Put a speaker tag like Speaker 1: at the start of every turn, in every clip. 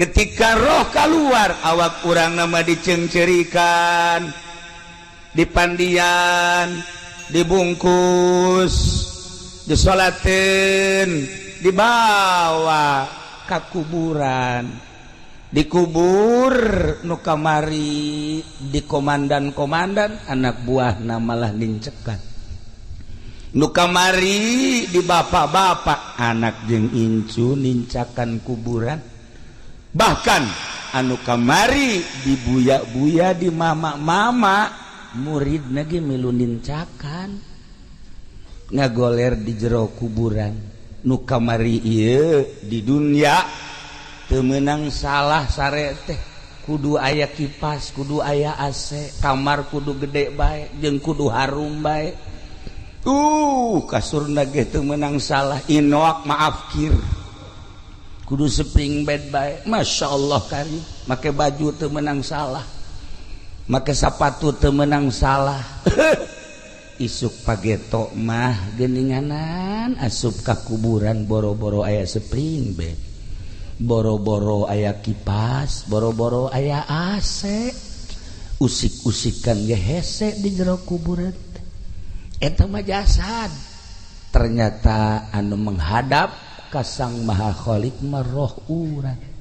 Speaker 1: Ketika roh keluar, awak urang nama diceungceurikan, dipandian, dibungkus, disolatin, dibawa ke kuburan, dikubur. Nu kamari di komandan-komandan, anak buah malah nincekan. Nu kamari di bapak-bapak, anak jeung incu nincakan kuburan. Bahkan anu kamari di buya-buya, di mama-mama, murid lagi milu nincakan, ngagoler di jero kuburan. Nu kamari ieu di dunia teu meunang salah, sare teh kudu aya kipas, kudu aya AC, kamar kudu gede bae jeung kudu harum bae, kasurna ge teu meunang salah, inoak maaf kir kudu spring bed bae. Masya Allah karim, make baju teu meunang salah, make sapatu teu meunang salah. Isuk pageto mah geninganan asup ka kuburan, boro-boro aya spring bed, boro-boro aya kipas, boro-boro aya AC, usik-usikan ge hese di jero kuburan. Eta mah jasad. Ternyata anu menghadap ka Sang Maha Khalik mah roh urang.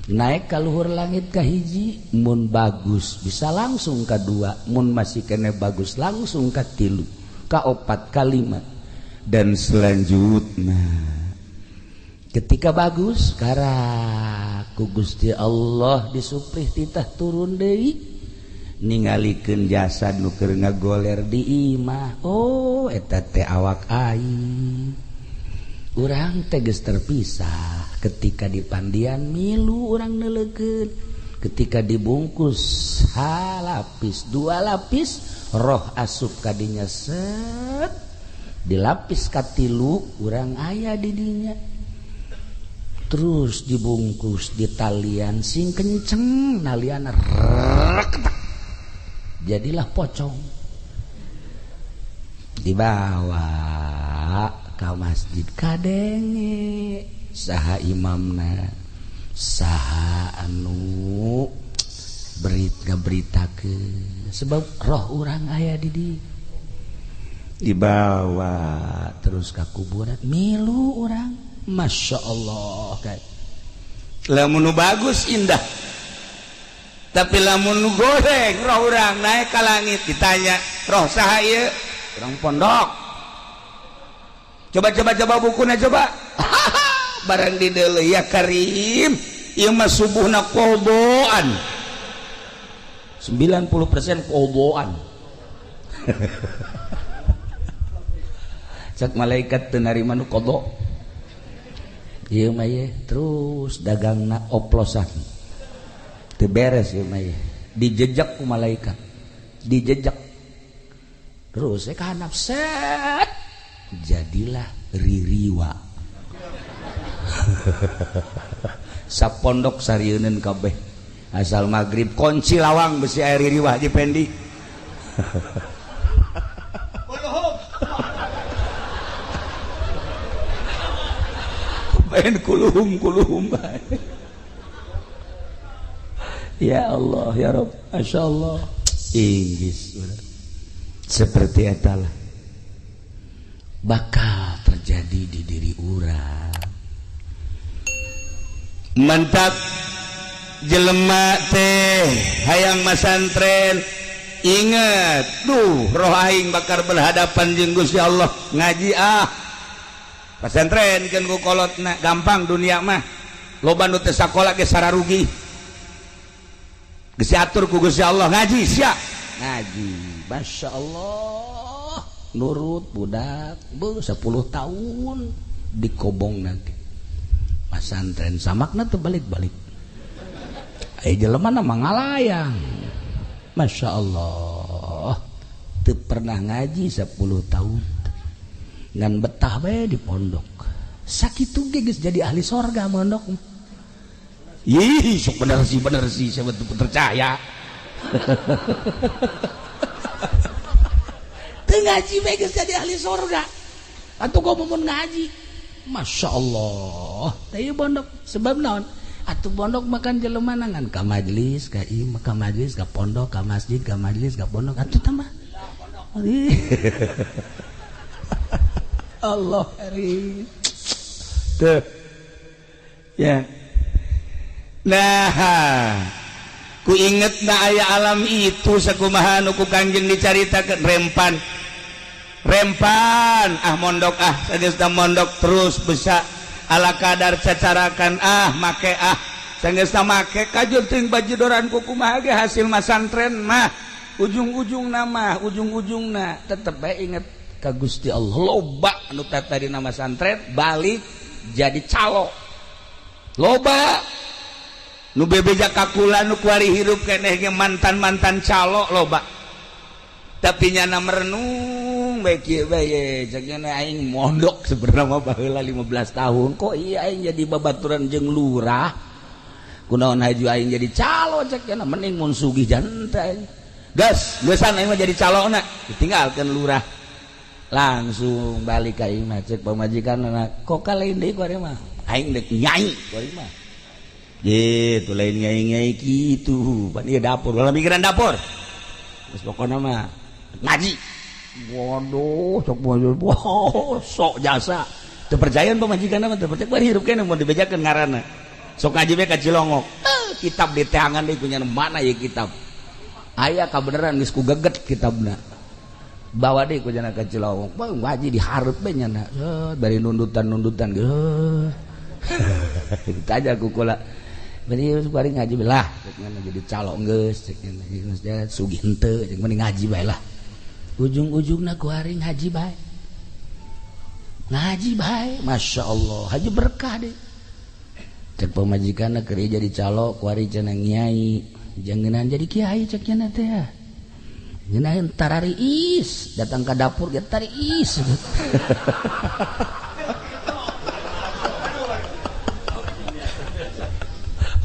Speaker 1: Naik ka luhur langit ka hiji, mun bagus bisa langsung ka dua, mun masih kene bagus langsung ka tilu, ka opat, ka lima, dan selanjutnya. Ketika bagus, karak ku Gusti Allah disuprih titah turun deui, ningalikeun jasad nu keur ngagoler di imah. Oh, eta teh awak aing. Urang teh geus terpisah. Ketika dipandian milu urang neuleukeun, ketika dibungkus halapis dua lapis, roh asup kadinya, set dilapis katilu, urang aya di dinya. Terus dibungkus di talian sing kenceng, nalian rek, jadilah pocong, dibawa ke masjid, kadenge saha imamna, saha anu berit ngaberitakeun, sebab roh urang aya di dibawa terus ke kuburan, milu urang. Masya Allah, kayak lamun bagus indah, tapi lamun goreng, roh urang naik ke langit, ditanya, "Roh saha ieu?" "Urang pondok." "Coba, coba, coba bukunya, coba." Barang di ya karim, ieu mah subuhna qodoan, 90% qodoan. Cek malaikat, "Teu narima nu qodho ieu mah ye." Terus dagangna oplosan, teu beres ieu mah ye. Dijejak ku malaikat, dijejak terus ka handap, set, jadilah ririwa. Sapondok sarieuneun kabeh. Asal maghrib kunci lawang, besi air ririwa Haji Pendi. Main kuluhum kuluhum bae. Ya Allah, ya Rabb, Masya Allah. Inggris seperti etalah bakal terjadi di diri urang. Mantap, jelema teh hayang masantren, inget duh, roh aing bakal berhadapan jeung Gusti Allah. Ngaji ah, pesantren kan ku kolotna gampang, dunia mah loba nu teu sakola ge sararugi, geus diatur ku Gusti Allah. Ngaji sia, ngaji, Masya Allah, nurut budak bu 10 tahun dikobong nanti pasantren, samakna tuh balik-balik. Aya jelema nama ngalayang, Masya Allah, teu pernah ngaji 10 tahun ngan betah bae di pondok. Sakitu ge geus jadi ahli sorga mondok. Ih, sok bener sih, bener sih, saya betul percaya. Teu ngaji bae geus jadi ahli sorga. Atuh gua mun ngaji. Masya Allah. Teh pondok sebab naon? Atuh pondok makan jelema ngan ka majelis, ka imah, ka majelis, ka pondok, ka masjid, ka majelis, ka pondok. Atuh tambah. Allah karim. Tuh. Ya. Nah, ku inget na aya alam itu sakumaha nu ku Kangjeng dicaritakeun rempan. Rempan ah mondok ah sageus mondok terus bisa ala kadar cacarakan ah make ah sageus make kajur teuing bajidoran ku kumaha ge hasil masantren mah ujung-ujung nama ujung-ujungna tetep bae inget ka Gusti Allah. Loba anu tadi nama santren balik jadi calo, loba nu bebeja kakula nu kuari hirup keneh ge mantan-mantan calo loba, tapi nyana merenung bae kieu bae cek nyana aing mondok sebenarnya mah baheula 15 tahun kok iya aing jadi babaturan jeung lurah, kunaon haju aing jadi calo cek nyana mending mun sugih janta aing gas geusan aing mah jadi calona ditinggalkeun lurah langsung balik ka imah. Cek pamajikan kok kalain deui ku ari mah aing deuk nyai ku ari mah gitu lain nyai-nyai kitu pan ieu dapur ulah mikiran dapur geus pokona mah ngaji. Waduh sok wow, sok jasa teu percayaan pamajikan mah teu percaya bari hirup keneh mun dibejakeun ngaranna sok ngaji bae ka Cilongok kitab di teangan deui kunyana mana ieu kitab aya kabeneran geus ku geget kitabna bawa deui ku jana ka Cilongok bang ngaji dihareup bae nyana bari nundutan-nundutan geus ditanya ku kula bari bari ngaji lah cek nyana jadi calo geus cek nyana geus sugih henteu cek mending ngaji bae lah. Ujung-ujungna ku hari ngaji bae ngaji bae Masya Allah haji berkah deh. Cek pamajikanna keur jadi calo ku hari cenah nyai jangenan jadi kiai cek nyana teh ngeunaan tarariis datang ka dapur ge tariis.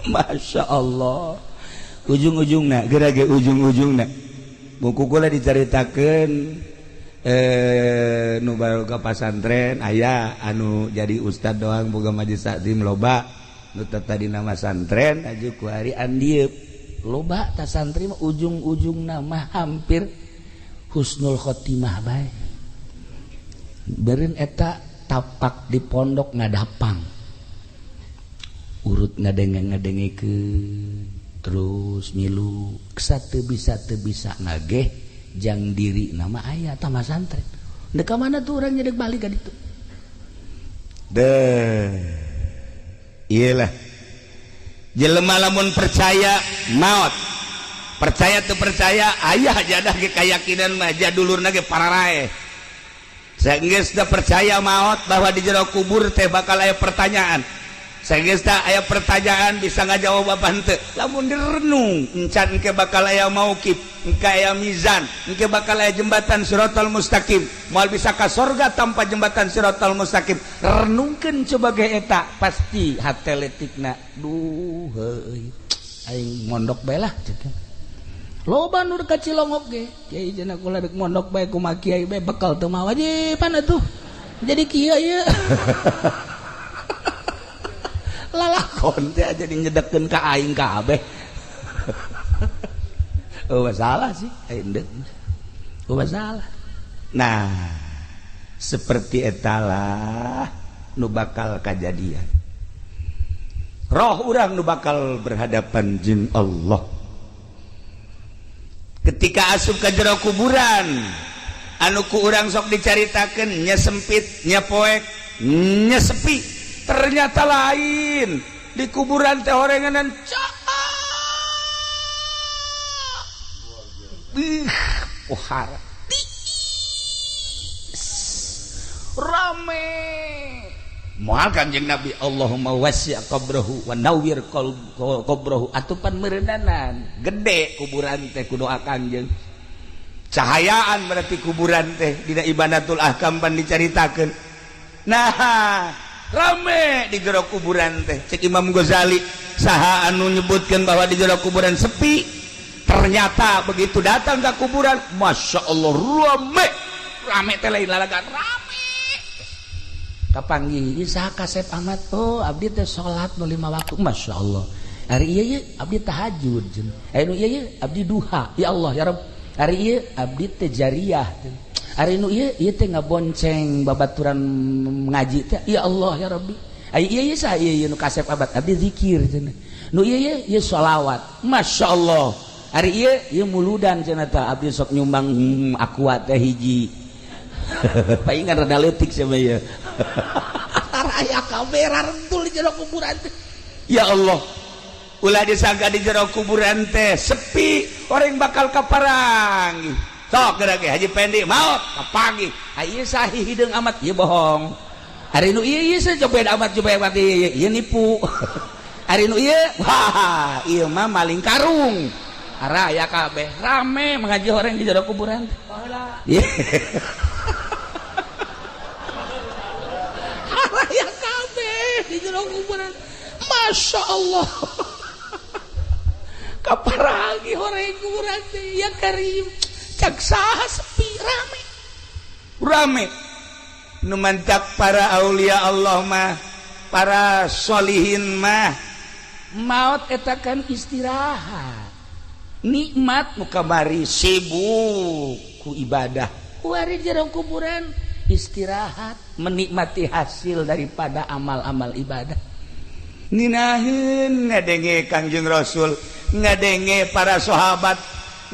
Speaker 1: Masya Allah ujung-ujungna geura ge ujung-ujungna buku kula dicaritakeun nu baru ka pasantren aya anu jadi ustad doang boga majelis taklim loba nu tadi nama santren aju ku hari andieup loba ta santri mah ujung-ujungna mah hampir husnul khotimah bae beureun eta tapak di pondok ngadapang urut ngadenge-ngadengekeun terus milu teu bisa ngageh jang diri nama aya tah masantren dek ka mana tuh urang nyedek balik ka ditu deh iyalah jelema lamun percaya maot percaya teu percaya aya jadah ge kayakinan mah jadulurna ge pararae saenggeus da percaya maot bahwa di jero kubur teh bakal aya pertanyaan. Saenggeus da aya pertanyaan bisa ngajawab apa henteu lamun direnung encan engke bakal aya mauqif engke aya mizan engke bakal aya jembatan siratal mustaqim moal bisa ka sorga tanpa jembatan siratal mustaqim renungkeun coba ge eta pasti hate letikna duh heuy aing mondok bae lah cek loba nu ka Cilongok ge kiai cenah kula dek mondok bae kumaha kiai bae bekal teu mawa wajiban atuh jadi kieu ieu lalakon teh jadi nyedekeun ka aing kabeh. Oh masalah sih aing deuk. Oh masalah. Nah, seperti etalah nu bakal kajadian. Roh urang nu bakal berhadapan jeung Allah. Ketika asup ka jero kuburan, anu ku urang sok dicaritakeun nya sempit, nya poek, nya sepi. Ternyata lain di kuburan teh orenganan cak ih pohara rame moal Kanjeng Nabi Allahumma wasi' qabrahu wa nawwir qabrahu atupan meureunana gede kuburan teh ku doa Kanjeng cahayaan berarti kuburan teh dina Ibanatul Ahkam pan dicaritakeun. Nah rame di jero kuburan teh cek Imam Ghazali saha anu nyebutkeun bahwa di jero kuburan sepi ternyata begitu datang ke kuburan Masya Allah rame rame teh lain lalagan rame Kapanggih ieu saha kasep amat? Oh, abdi teh salat nu 5 waktu. Masya Allah. Ari ieu ye abdi tahajud cenah. Ari nu ieu ye abdi duha. Ya Allah ya Rabb. Ari ieu abdi teh jariyah. Ari nu ieu ieu teh ngabonceng babaturan ngaji teh. Ya Allah ya Rabbi. Ari ieu ye saha ieu nu kasep amat? Abdi zikir cenah. Nu ieu ye ieu sholawat. Masya Allah. Ari ieu ieu muludan cenah tah abdi sok nyumbang aqua teh hiji. Paingan rada leutik sia mah ieu. Aya kamera rentul di jero kuburan teh. Ya Allah. Ulah disangka di jero kuburan teh sepi, orang bakal kaparangi. Sok geura ge Haji Pendi maot kapanggih. Ieu sahi hideung amat ieu bohong. Ari nu ieu ieu cobet amat cobet amat ieu ieu nipu. Ari nu ieu wah ieu mah maling karung. Araya kabeh rame mengaji orang di jero kuburan teh. Baheula. Araya kabeh di jero kuburan. Masya Allah. Kaparagi orang kuburan teh ya karim. Cak saha sepi rame. Rame. Nu mantak para aulia Allah mah, para solihin mah maut eta kan istirahat. Nikmat nu kamari sibuk ku ibadah. Kuari jero kuburan istirahat, menikmati hasil daripada amal-amal ibadah. Ninaheun ngadenge Kangjeng Rasul, ngadenge para sahabat,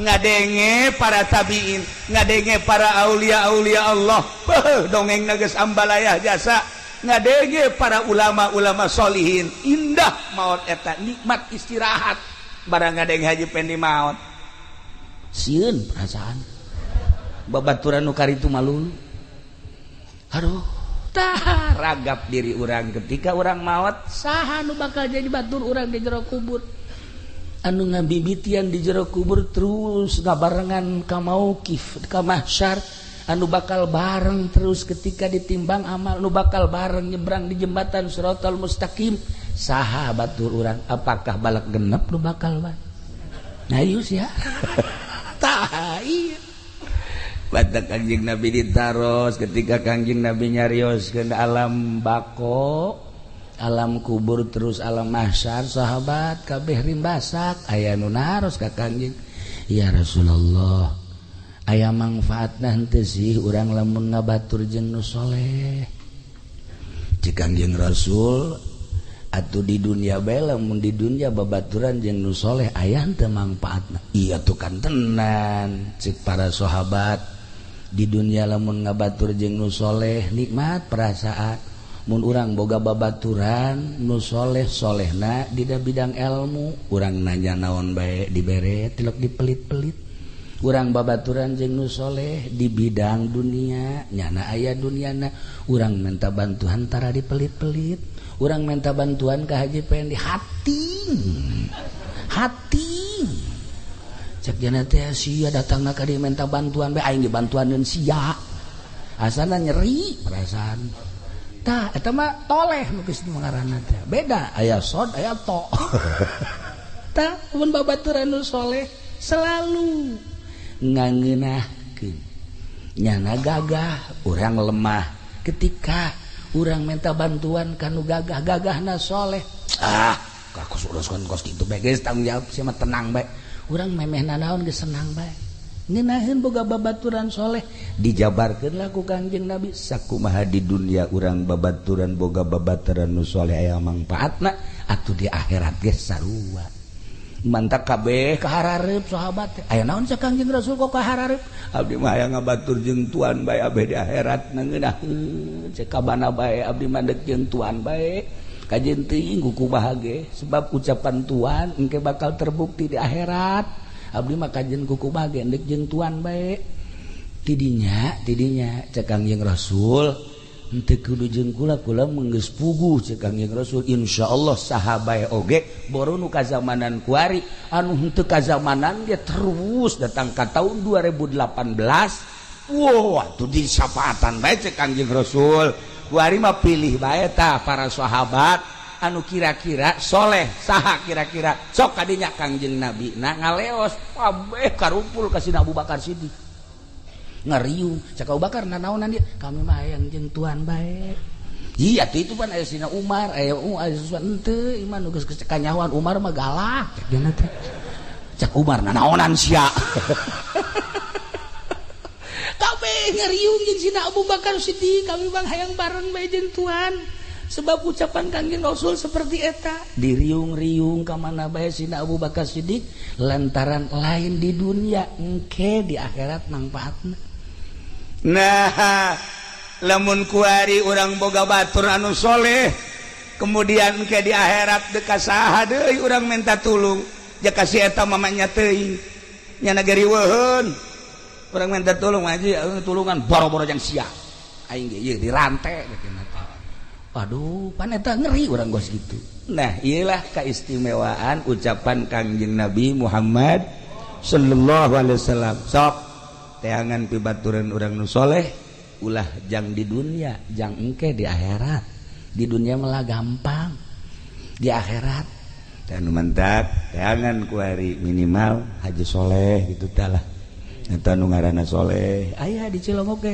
Speaker 1: ngadenge para tabiin, ngadenge para aulia-aulia Allah. Beuh, dongeng geus ambalayah jasa. Ngadenge para ulama-ulama solihin. Indah maut eta, nikmat istirahat. Barang ngadenge Haji Pendi maut. Sieun perasaan. Babaturan nu karitu malulu. Aduh, tah ragap diri urang ketika urang maut, saha nu bakal jadi batur urang di jero kubur? Anu ngabibitian di jero kubur terus ngabarengan ka mauqif, ka mahsyar, anu bakal bareng terus ketika ditimbang amal, nu bakal bareng nyebrang di jembatan Siratal Mustaqim, saha batur urang? Apakah balak genep nu bakal bae? Nah, ieu sia. Tah ieu. Batak Kangjeng Nabi ditaros ketika Kangjeng Nabi nyarios ke alam bako, alam kubur terus alam mahsyar, sahabat kabeh rimbasak aya nu naros ka Kangjeng, ya Rasulullah, aya mangfaatna henteu sih urang lamun ngabatur jeung nu soleh? Cek Kangjeng Rasul, atuh di dunia bae lamun di dunia babaturan jeung nu soleh aya henteu mangfaatna? Iya tuh kan tenan, cek para sahabat, di dunia lamun ngabatur jeung nu soleh nikmat perasaan. Mun urang boga babaturan nu soleh, solehna di bidang ilmu, urang nanya naon bae dibere tilok dipelit-pelit. Urang babaturan jeung nu soleh di bidang dunia, nyana aya duniana, urang minta bantuan tara dipelit-pelit. Urang minta bantuan ke Haji Pendi hati hati cek jana teh sia datangna ka dieu minta bantuan bae, aing dibantuaneun sia, asana nyeri perasaan. Tah eta mah toleh nu geus ngaranna teh beda, aya sod aya to. Tah mun babaturan nu soleh selalu ngangeunahkeun, nyana gagah, urang lemah. Ketika urang minta bantuan kanu gagah, gagahna soleh, ah kos uruskeun kos kitu bae geus tanggung jawab sia mah, tenang bae. Urang memeh nanaon geus senang bae. Ngeunaheun boga babaturan soleh. Dijabarkeun lah ku Kangjeng Nabi sakumaha di dunia urang babaturan boga babaturan nu soleh aya mangfaatna, atuh di akhirat ge sarua. Mantak kabeh kaharareup sahabat teh. Aya naon cek Kangjeng Rasul kok kaharareup? Abdi mah hayang ngabatur jeung tuan bae abeh di akhirat, ngeunaheun cek kabana bae abdi mah deuk jeung tuan bae. Kajeun teuing kumaha ge sebab ucapan tuan engke bakal terbukti di akhirat. Abdi mah kajeun kumaha ge deuk jeung tuan bae. Tidinya tidinya cek Kangjeng Rasul henteu kudu jeung kula, kula mah geus puguh. Cek Kangjeng Rasul, insyaallah saha bae oge boru nu kazamanan kuari, anu henteu kazamanan ge terus datang ka tahun 2018. Wow, atuh disapaatan bae. Cek Kangjeng Rasul kuari mah pilih bae tah para sahabat anu kira-kira soleh saha kira-kira, sok kadinya. Kangjeng Nabi nah ngaleos kabeh karumpul ka Sina Abu Bakar Siddiq, ngariung. Cek Abu Bakar, nanaonan dia? Kami mah hayang jeung tuan bae. Iya tuh itu pan aya Sina Umar, aya aya henteu iman nu geus kanyahoan Umar mah galak cek dina teh. Cek Umar nanaonan sia. Kabeh ngariung jeung Sina Abu Bakar Siddiq, kami bang hayang bareng bae jeung Tuhan. Sebab ucapan Kangjeng Rasul seperti eta, diriung-riung ka mana bae Sina Abu Bakar Siddiq lantaran lain di dunia engke di akhirat mangfaatna. Nah, lamun kuari urang boga batur anu soleh kemudian ke di akhirat deka saha deui urang minta tulung jaka si eta mamanya teuing nya gariweuheun urang minta tulung aja tulungan boro-boro jang sia aing ge ieu dirante. Waduh, pan eta ngeri urang gos gitu. Nah, iyalah keistimewaan ucapan Kangjeng Nabi Muhammad sallallahu alaihi wasallam. Sok teangan pibaturan urang nu soleh ulah jang di dunia, jang engke di akhirat. Di dunia malah gampang, di akhirat dan mantap teangan kuari minimal haji soleh gitu talah. Eta nu ngaranna soleh aya di Cilongok ge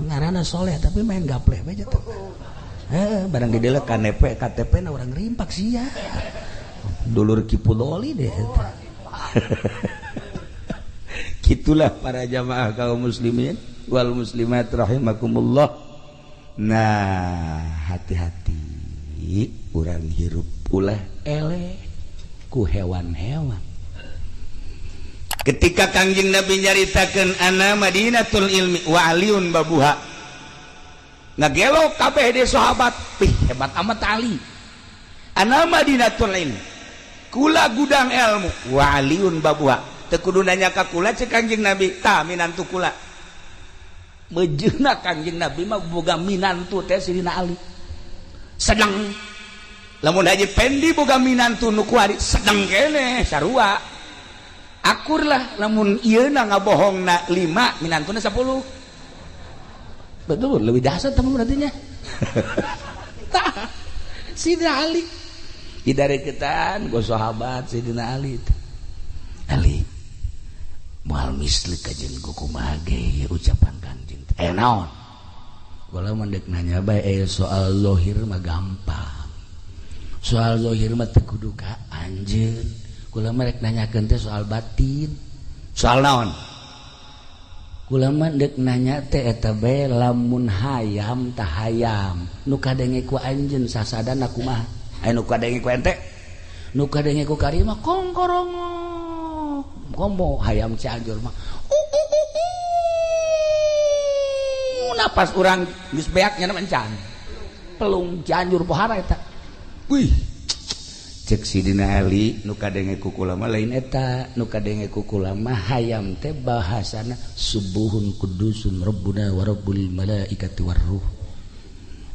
Speaker 1: ngaranna soleh tapi main gapleh bae teh. Heeh, barang didelek KTP KTP na urang rimpak sia. Dulur Kipudoli deh eta. Gitulah para jamaah kaum muslimin wal muslimat rahimakumullah. Nah, hati-hati urang hirup ulah eleh ku hewan-hewan. Ketika Kangjeng Nabi nyaritakeun ana Madinatul ilmi wa aliun babuha, ngagelo kabeh de sahabat, pih hebat amat Ali. Ana Madinatul ilmi, kula gudang ilmu, wa aliun babuha. Teu kudu nanya ka kula cek Kangjeng Nabi, tah minantu kula. Mejeuna Kangjeng Nabi mah boga minantu teh Sidina Ali. Sedang lamun Haji Pendi boga minantu nu kuari sedang keneh sarua. Akur lah lamun ieu na ngabohongna 5 minantuna 10. Betul, lebih dahsyat teman berarti nya. Tah, Sidina Ali didareketan go sahabat Sidina Ali. Ali moal misli ka jeung kumaha ge ucapan Kangjeng. Eh naon? Kula mah deuk nanya bae soal zahir mah gampang. Soal zahir mah teu kudu ka anjeun. Kula mah rek nanyakeun teh soal batin. Soal naon? Kula mah deuk nanya teh eta bae lamun hayam tah hayam nu kadenge ku anjeun sasadana kumaha? Aya nu kadenge ku ente? Nu kadenge ku kari mah kongkorongok. Komo hayam Cianjur mah. Napas urang geus beak nya encan. Pelung Cianjur pohara eta. Wih. Cek Sidina Ali nu kadenge ku kula mah lain eta, nu kadenge ku kula mah hayam teh bahasana subuhun kudusun rabbuna wa rabbul malaikati warruh.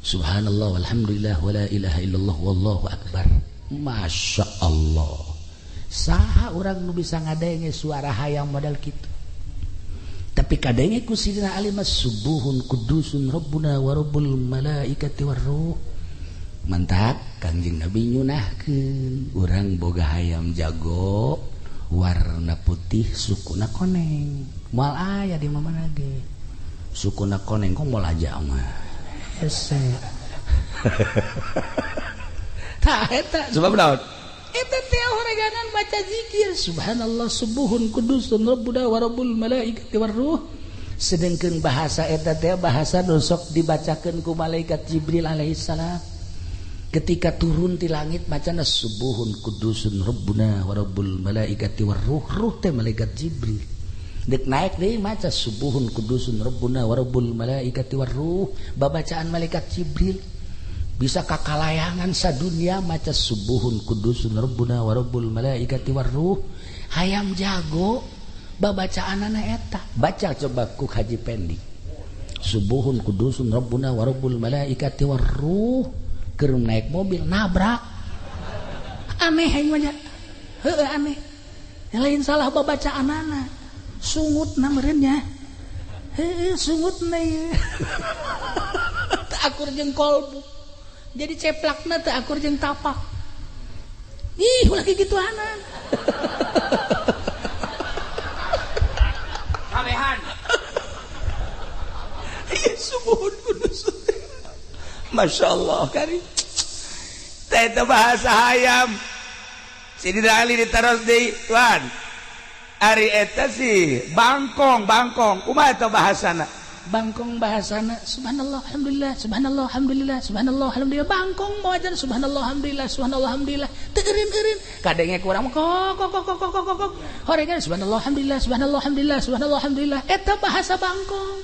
Speaker 1: Subhanallah walhamdulillah wala ilaha illallah wallahu akbar. Masya Allah. Saha urang nu bisa ngadenge suara hayam model kitu. Tapi kadenge ku Sidina Ali mah subuhun kudusun rabbuna wa rabbul malaikati warruh. Mantap Kangjeng Nabi nyunahkeun urang boga hayam jago warna putih sukuna koneng. Moal aya di mana ge. Sukuna koneng kok moal aja mah. Hese. Tah eta sebab naon? Eta teh horeganan baca zikir subhanallah subuhun kudusun rabbuna wa rabbul malaikati warruh. Sedengkeun bahasa eta teh bahasa nu sok dibacakeun ku malaikat Jibril alaihissalam. Ketika turun di langit macana subuhun kudusun rabbuna wa rabbul malaikati warruh, ruh teh malaikat Jibril. Dek naik deui maca subuhun kudusun rabbuna wa rabbul malaikati warruh, babacaan malaikat Jibril. Bisa kakalayangan sadunia maca subuhun kudusun rabbuna wa rabbul malaikati warruh. Hayam jago babacaanana eta. Baca coba ku Haji Pendi. Subuhun kudusun rabbuna wa rabbul malaikati warruh. Keur naik mobil nabrak. Aneh aing mah nya. Heueuh aneh. Lain salah babacaanana. Sungutna meureun nya. Heueuh sungutna ieu. Teu akur jeung kolbu. Jadi ceplakna teu akur jeung tapak. Ih, ulah kikituanan. Kabehan. Ieu subuhun kudus. Masya Allah kari. Teh itu bahasa hayam. Sidina Ali ditaros deui, "Tuan, ari eta sih bangkong, bangkong. Kumaha eta bahasana?" Bangkong bahasana subhanallah alhamdulillah subhanallah alhamdulillah subhanallah alhamdulillah. Bangkong mau aja subhanallah alhamdulillah subhanallah alhamdulillah. Teu eureun-eureun. Kadenge kurang kok kok kok kok kok kok kok. Horengan subhanallah alhamdulillah subhanallah alhamdulillah subhanallah alhamdulillah. Eta bahasa bangkong.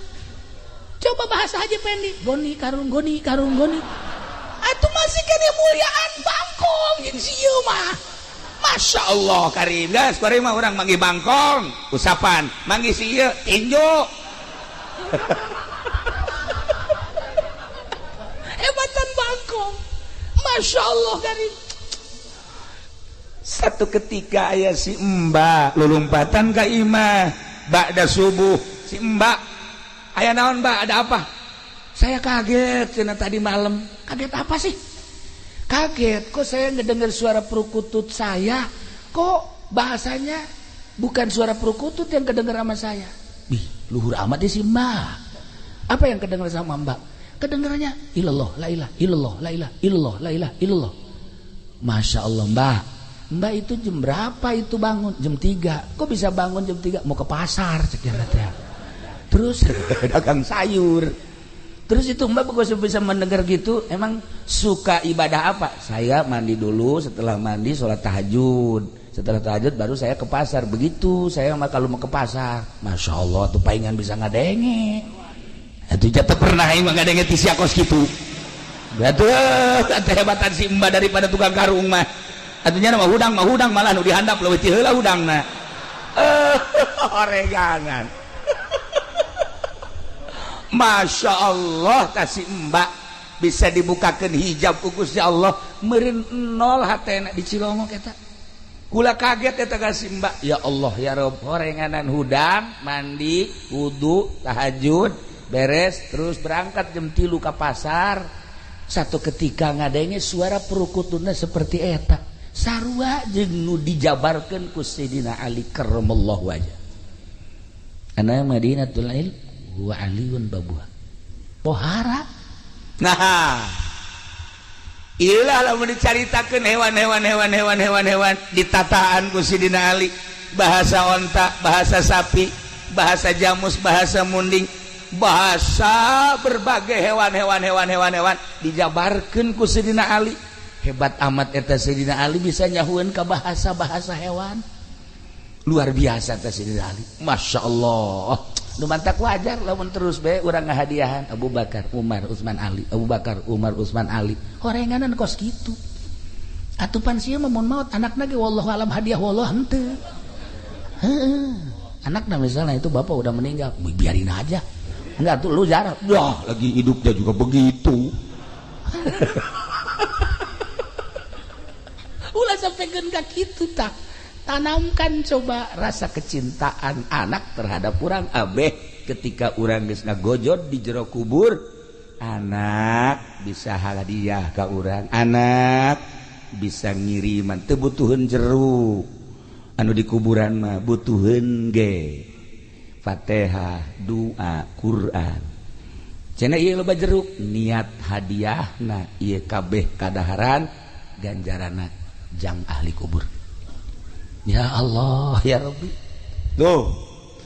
Speaker 1: Coba bahasa Haji Pendi, goni karung goni karung goni. Atuh masih kene muliaan bangkong jeung si ieu mah. Masya Allah karim, guys, karim mah urang manggih bangkong, usapan, manggih si ieu tinju. Hebatan bangkong. Masya Allah karim. Satu ketika aya si Mbak lulumpatan ka imah ba'da subuh. Si Mbak, aya naon Mbak, ada apa? Saya kaget cenah tadi malam. Kaget apa sih? Kaget kok saya ngedengar suara perkutut saya, kok bahasanya bukan suara perkutut yang kedengar sama saya. Bih, luhur amat sih Mbak. Apa yang kedengar sama Mbak? Kedengarannya ilallah la ilah illallah la ilah illallah la ilah illallah. Masya Allah Mbak. Mbak itu jam berapa itu bangun? Jam 3. Kok bisa bangun jam 3? Mau ke pasar cek ya. Terus dagang sayur. Terus itu Mbak kok bisa mendengar gitu? Emang suka ibadah apa? Saya mandi dulu, setelah mandi sholat tahajud. Setelah tahajud baru saya ke pasar. Begitu saya mah kalau mau ke pasar. Masya Allah tuh palingan bisa ngadenge. Itu jatuh pernah emang ngadenge ti sia kos kitu. Atuh hebatan si Mbak daripada tukang karung mah. Atunya mah hudang malah nu dihandap leuwih ti heula hudangna. Oregangan. Masya Allah kasih Mbak bisa dibukakan hijab ku Gusti Allah meureun nol hatena di Cilongok eta. Kula kaget eta kasih Mbak. Ya Allah ya Rob, horenganan hudang, mandi, wudu, tahajud, beres terus berangkat jam 3 ke pasar. Satu ketika ngadenge suara perukutuna seperti eta. Sarua jeung nu dijabarkeun ku Sayyidina Ali karramallahu wajah. Ana Madinatul Ilm wa Aliun babuha. Pohara. Nah, ilah lamun dicaritakeun hewan-hewan hewan-hewan hewan-hewan ditataan ku Sidina Ali, bahasa onta, bahasa sapi, bahasa jamus, bahasa munding, bahasa berbagai hewan-hewan hewan-hewan hewan dijabarkeun ku Sidina Ali. Hebat amat eta Sidina Ali bisa nyahueun ka bahasa-bahasa hewan. Luar biasa eta Sidina Ali. Masya Allah. Nu mantak wajar lamun terus bae urang ngahadiahan Abu Bakar, Umar, Utsman, Ali, Abu Bakar, Umar, Utsman, Ali. Horenganan kos kitu. Atuh pan sia mah mun maot anakna ge wallahu alam hadiah wallah henteu. Heeh. Anakna misalnya itu bapak udah meninggal, biarin aja. Enggak tuh lu jarah. Wah, lagi hidupnya juga begitu. Ulah sampai ka kitu tah. Tanamkan coba rasa kecintaan anak terhadap urang abeh ketika urang geus ngagojod di jero kubur, anak bisa hadiah ka urang, anak bisa ngiriman teu butuheun jeruk anu di kuburan mah butuheun ge Fatihah, doa, Quran. Cenah ieu loba jeruk niat hadiahna ieu kabeh kadaharan ganjaranna jang ahli kubur. Ya Allah ya Rabbi. Tuh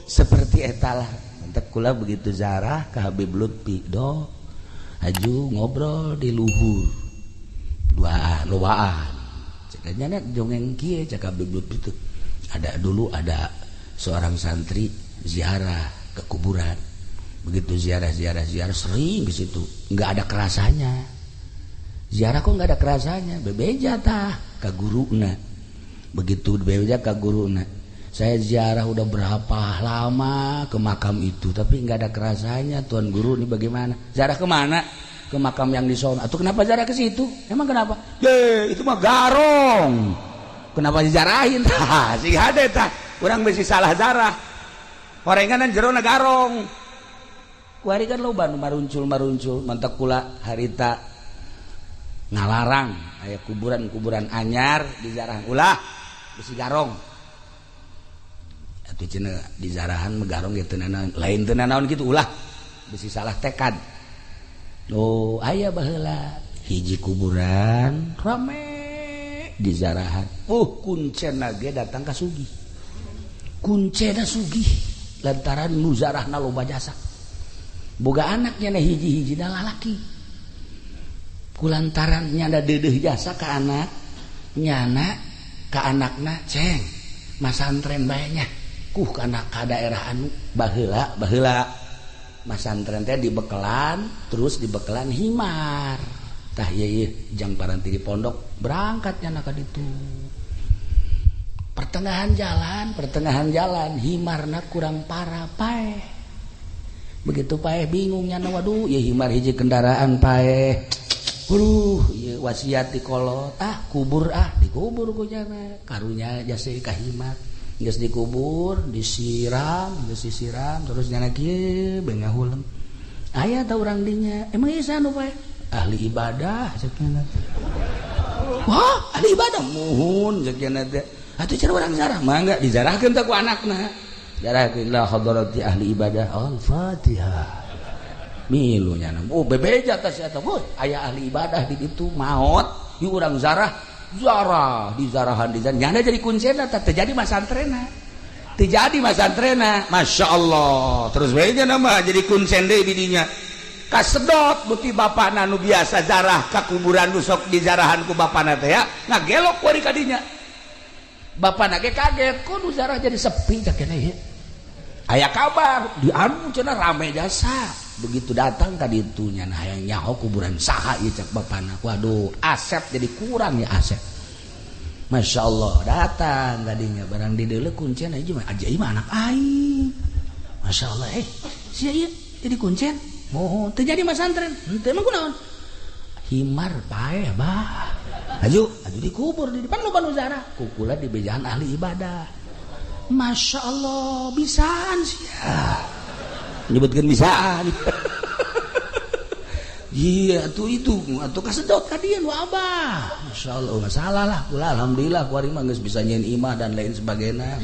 Speaker 1: seperti etalah mantap kula begitu zarah ke Habib Lutfi do haju ngobrol di luhur duaan lowaan cekanya jongeng kieu cek Habib Lutfi tuh. Ada dulu ada seorang santri ziarah ke kuburan, begitu ziarah ziarah ziarah sering ke situ nggak ada kerasanya. Ziarah kok nggak ada kerasanya, bebeja tah ke guruna. Begitu bebeja ke guruna, saya ziarah udah berapa lama ke makam itu tapi nggak ada kerasanya, tuan guru ini bagaimana? Ziarah kemana? Ke makam yang di sono. Atau kenapa ziarah ke situ? Emang kenapa? Ye, itu mah garong. Kenapa dijarahin? Tah, sing hade tah. Urang bisi salah zarah. Horenganan jerona garong. Kuari kan loba nu maruncul-maruncul, mantak kula harita ngalarang aya kuburan-kuburan anyar dizarah ulah besi garong. Atuh cenah dizarahan mah garong ge teu nanaon, lain teu nanaon kitu ulah besi salah tekad. Oh aya baheula hiji kuburan rame dizarahan. Kuncena ge datang ka sugih. Kuncena sugih lantaran nu zarahna loba jasa. Boga anaknya na hiji-hiji da lalaki. Kulantaran nyana deudeuh jasa ka anak, nyana ka anakna ceng masantren bae nya. Kuh kana ka daerah anu baheula baheula masantren teh dibekelan terus dibekelan himar. Tah ieu jang paranti di pondok berangkat nyana ka ditu. Pertengahan jalan himarna kurang parah paeh. Begitu paeh bingung nyana waduh ieu himar hiji kendaraan paeh. Waduh ieu wasiat di kolot ah kubur ah dikubur ku nyana. Karunya jasa ka himar. Geus dikubur, disiram, geus disiram terus nyana kieu bae ngahuleng. Aya ta urang dinya? Emang ieu saha nu paeh? Ahli ibadah cek nyana. Wah, ahli ibadah muhun cek nyana teh. Atuh cara urang zarah mangga dizarahkeun teh ku anakna. Zarahkeun la hadarati ahli ibadah al-Fatihah. Milu nyana. Oh bebeja tah sia teh. Aya ahli ibadah di ditu maot, ieu urang zarah, zarah dizarahan dizarahan. Nyana jadi kuncena teh teu jadi masantrena. Teu jadi masantrena. Masyaallah. Terus we nya mah jadi kuncen deui didinya. Kasedot beuki bapana nu biasa zarah ka kuburan nu sok dizarahan ku bapana teh ya ngagelok kuari ka dinya. Bapana ge kaget kok nu zarah jadi sepi cak keneh ieu. Aya kabar di anu cenah rame jasa. Begitu datang ka ditu nya hayang nyaho kuburan saha ieu cak bapana. Waduh, asep jadi kurang ya asep. Masya Allah datang kadinya barang dideuleu kuncen aja mah aja mah anak aing. Masya Allah sia ieu jadi kuncen. Mohon terjadi masantren henteu mah kunaon himar paeh bah aju aju dikubur di depan loba nu zarah kukula di bejaan ahli ibadah. Masya Allah bisaan sia nyebutkeun bisaan. Iya atuh itu atuh kasedot ka dieu nu abah. Masya Allah masalah lah kula alhamdulillah kuari mah geus bisa nyieun imah dan lain sebagainya.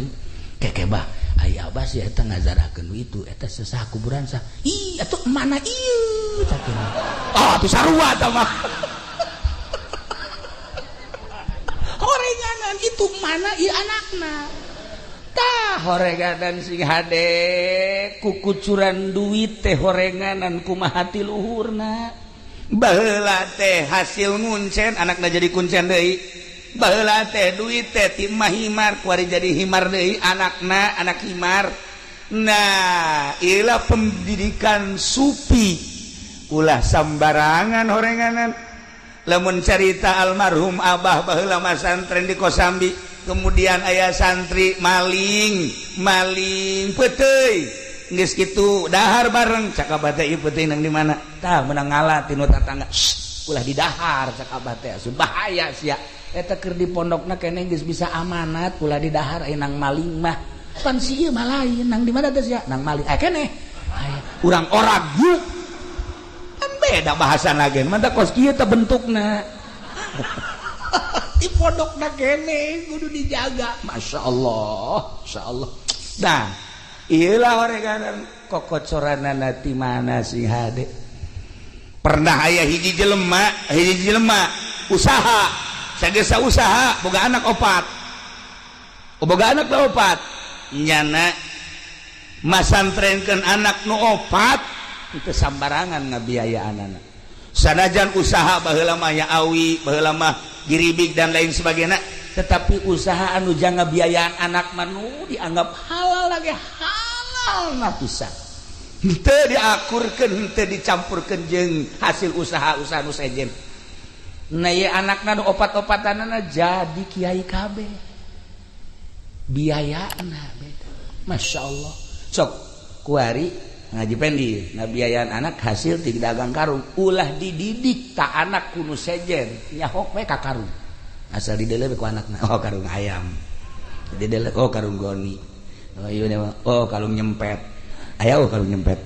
Speaker 1: Keke bah aya abah sih eta ngazarahkeun itu eta sesah kuburan sah. Ih atuh mana ieu cak ini. Oh atuh sarua tah mah. Horenganan itu mana ieu anakna. Tah horenganan sing hade kukucuran duit teh horenganan kumaha ti luhurna. Baheula teh hasil nguncen anakna jadi kuncen deui. Baheula teh duit teh ti himar kuari jadi himar deui anakna anak himar. Nah, ilah pendidikan supi ulah sambarangan horenganan. Lamun carita almarhum abah baheula masantren di Kosambi, kemudian aya santri maling, maling peuteuy. Geus kitu dahar bareng cak abah teh ieu peuteuy nang di mana? Tah meunang ngala ti nu tatangga. Ulah didahar cak abah teh, bahaya sia. Eta keur di pondokna keneh geus bisa amanat ulah didahar aya nang maling mah. Pan si ieu mah lain nang di mana teh sia? Nang maling. Keneh. Aya urang orag yuk. Kan beda bahasan lagi. Mantap kos kieu teh bentukna. Di pondokna keneh kudu dijaga. Masya Allah, Masya Allah. Nah, ieulah horenganan kokocoranana ti mana sing hade. Pernah aya hiji jelema usaha sagesa usaha boga anak opat. Boga anak nu opat. Nyana masantrenkeun anak nu opat teu sambarangan ngabiayaan anak. Sanajan usaha baheula mah ya awi, baheula mah giribig dan lain sebagainya, tetapi usaha anu jang ngabiayaan anak mah nu dianggap halal lagi halal na pisan. Henteu diakurkeun, henteu dicampurkeun jeung hasil usaha-usaha nu sejen. Nah ieu anakna nu opat-opatanana jadi kiai kabeh. Biayana beda. Masya Allah. Sok kuari ngaji pendi ngabiayaan anak hasil ti dagang karung ulah dididik tak anak kuno sejen nyahok we ka karung. Asal dideuleu ku anakna oh karung ayam. Dideuleu oh karung goni. Oh ieu oh karung nyempet. Aya oh karung nyempet.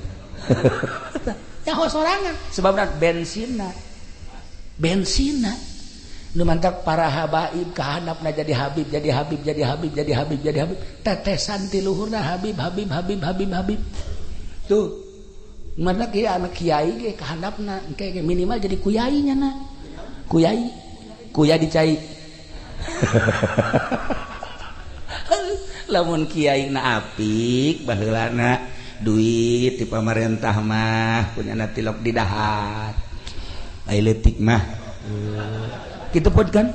Speaker 1: Nyaho sorangan sebabna bensinna. Bensinna nu mantak para habaib kahandapna jadi habib jadi habib jadi habib jadi habib jadi habib tetesan ti luhurna habib habib habib habib habib tuh Mana kieu anak kiai ge kahandapna engke ge minimal jadi kuyai nya na. Kuyai. Kuya dicai. Lamun kiai na apik baheulana duit di pamarentah mah punya tilok di dahar. Ai leutik mah. Kitu pun kan?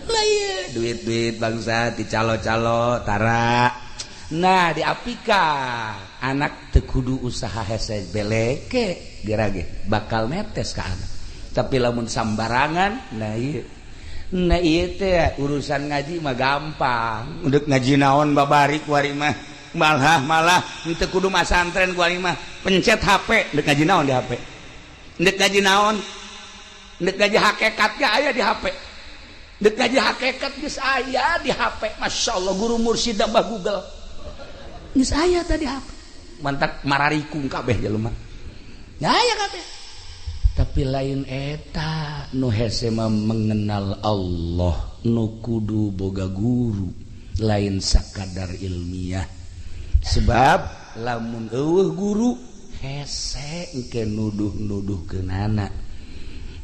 Speaker 1: Lah ieu duit-duit bangsa di calo-calo tara. Nah diapika anak teu kudu usaha hese beleke gerage bakal netes ka anak. Tapi lamun sambarangan nah ieu. Nah ieu teh urusan ngaji mah gampang. Udah ngaji naon babari kuari mah. Malah teu kudu masantren kuari mah. Pencet HP, deuk ngaji naon di HP. Deuk ngaji naon? Deuk ngaji hakikat ge aya di HP. Deuk ngaji hakikat geus aya di HP. Masyaallah guru mursyid bah Google. Geus aya tadi HP. Mantak mararikung kabeh jelema. Ya aya kabeh. Tapi lain eta nu hese mah mengenal Allah, nu kudu boga guru, lain sakadar ilmiah. Sebab lamun eueuh guru hese engke nuduh-nuduhkeunana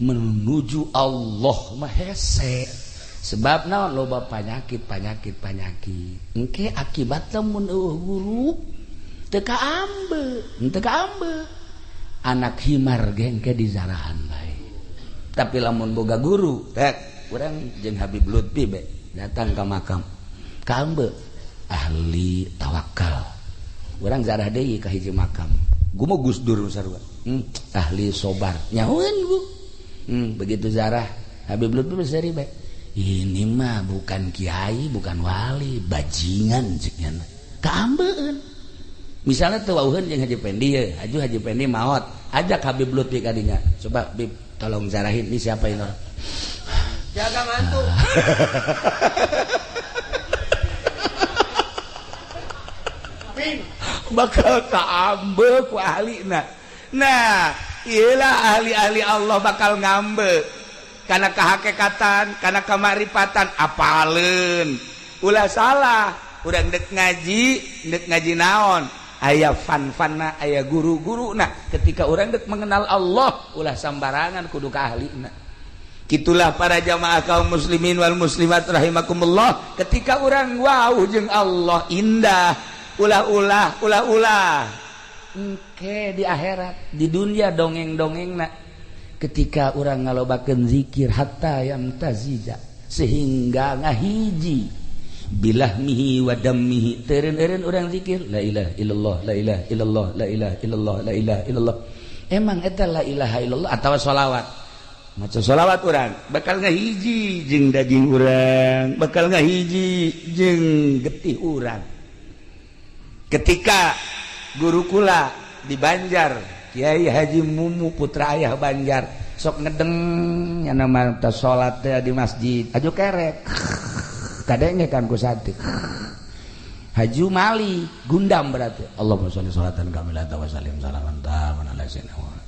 Speaker 1: menuju Allah mah hese. Sebab naon loba panyakit panyakit panyakit. Engke akibatna mun eueuh guru teu kaambe, teu kaambe. Anak himar gengke di zarahan bae. Tapi lamun boga guru, tek urang jeung Habib Lutfi be datang ka makam. Kaambe ahli tawakal. Urang zarah deui ka hiji makam. Gumo Gus Dur sarua. Ahli sobar. Nyahueun bu. Begitu zarah Habib Lutfi seri bae. Ini mah bukan kiai, bukan wali, bajingan cek nya. Kaambeun. Misalnya tuh wauheun jeung Haji Pendi ye, Haji Pendi maot, ajak Habib Lutfi kadinya. Coba Bib, tolong zarahin ini siapa ini orang.
Speaker 2: Jaga ngantuk.
Speaker 1: Bakal kaambe ku ahlina. Nah, iyalah ahli-ahli Allah bakal ngambe. Karena kehakekatan, karena kemaripatan, apaleun. Ulah salah, urang dek ngaji naon? Aya fan-fanna, aya guru-guru. Nah, ketika orang dek mengenal Allah, ulah sambarangan kudu ka ahlina. Kitulah para jamaah kaum muslimin wal muslimat rahimakumullah. Ketika orang wow jeung Allah indah, ulah-ulah, ulah-ulah. Engke di akhirat, di dunia dongeng-dongengna. Ketika orang ngalobakeun zikir hatta yamtazija, sehingga ngahiji bilahmihi wa dammihi, teureun-eureun urang zikir la ilaha illallah la ilaha illallah la ilaha illallah la ilaha illallah. Emang eta la ilaha illallah atawa sholawat? Maca sholawat urang bakal ngahiji jeung daging urang, bakal ngahiji jeung getih urang. Ketika guru kula di Banjar, Kiai Haji Mumu putra ayah Banjar, sok ngedeng nya nama teh salat teh di masjid, aju kerek. Kadenge kan ku santri. Haji Mali gundam berarti. Allahumma sholli sholatan kamilatan wa sallim salaman taman ala sayyidina Muhammad.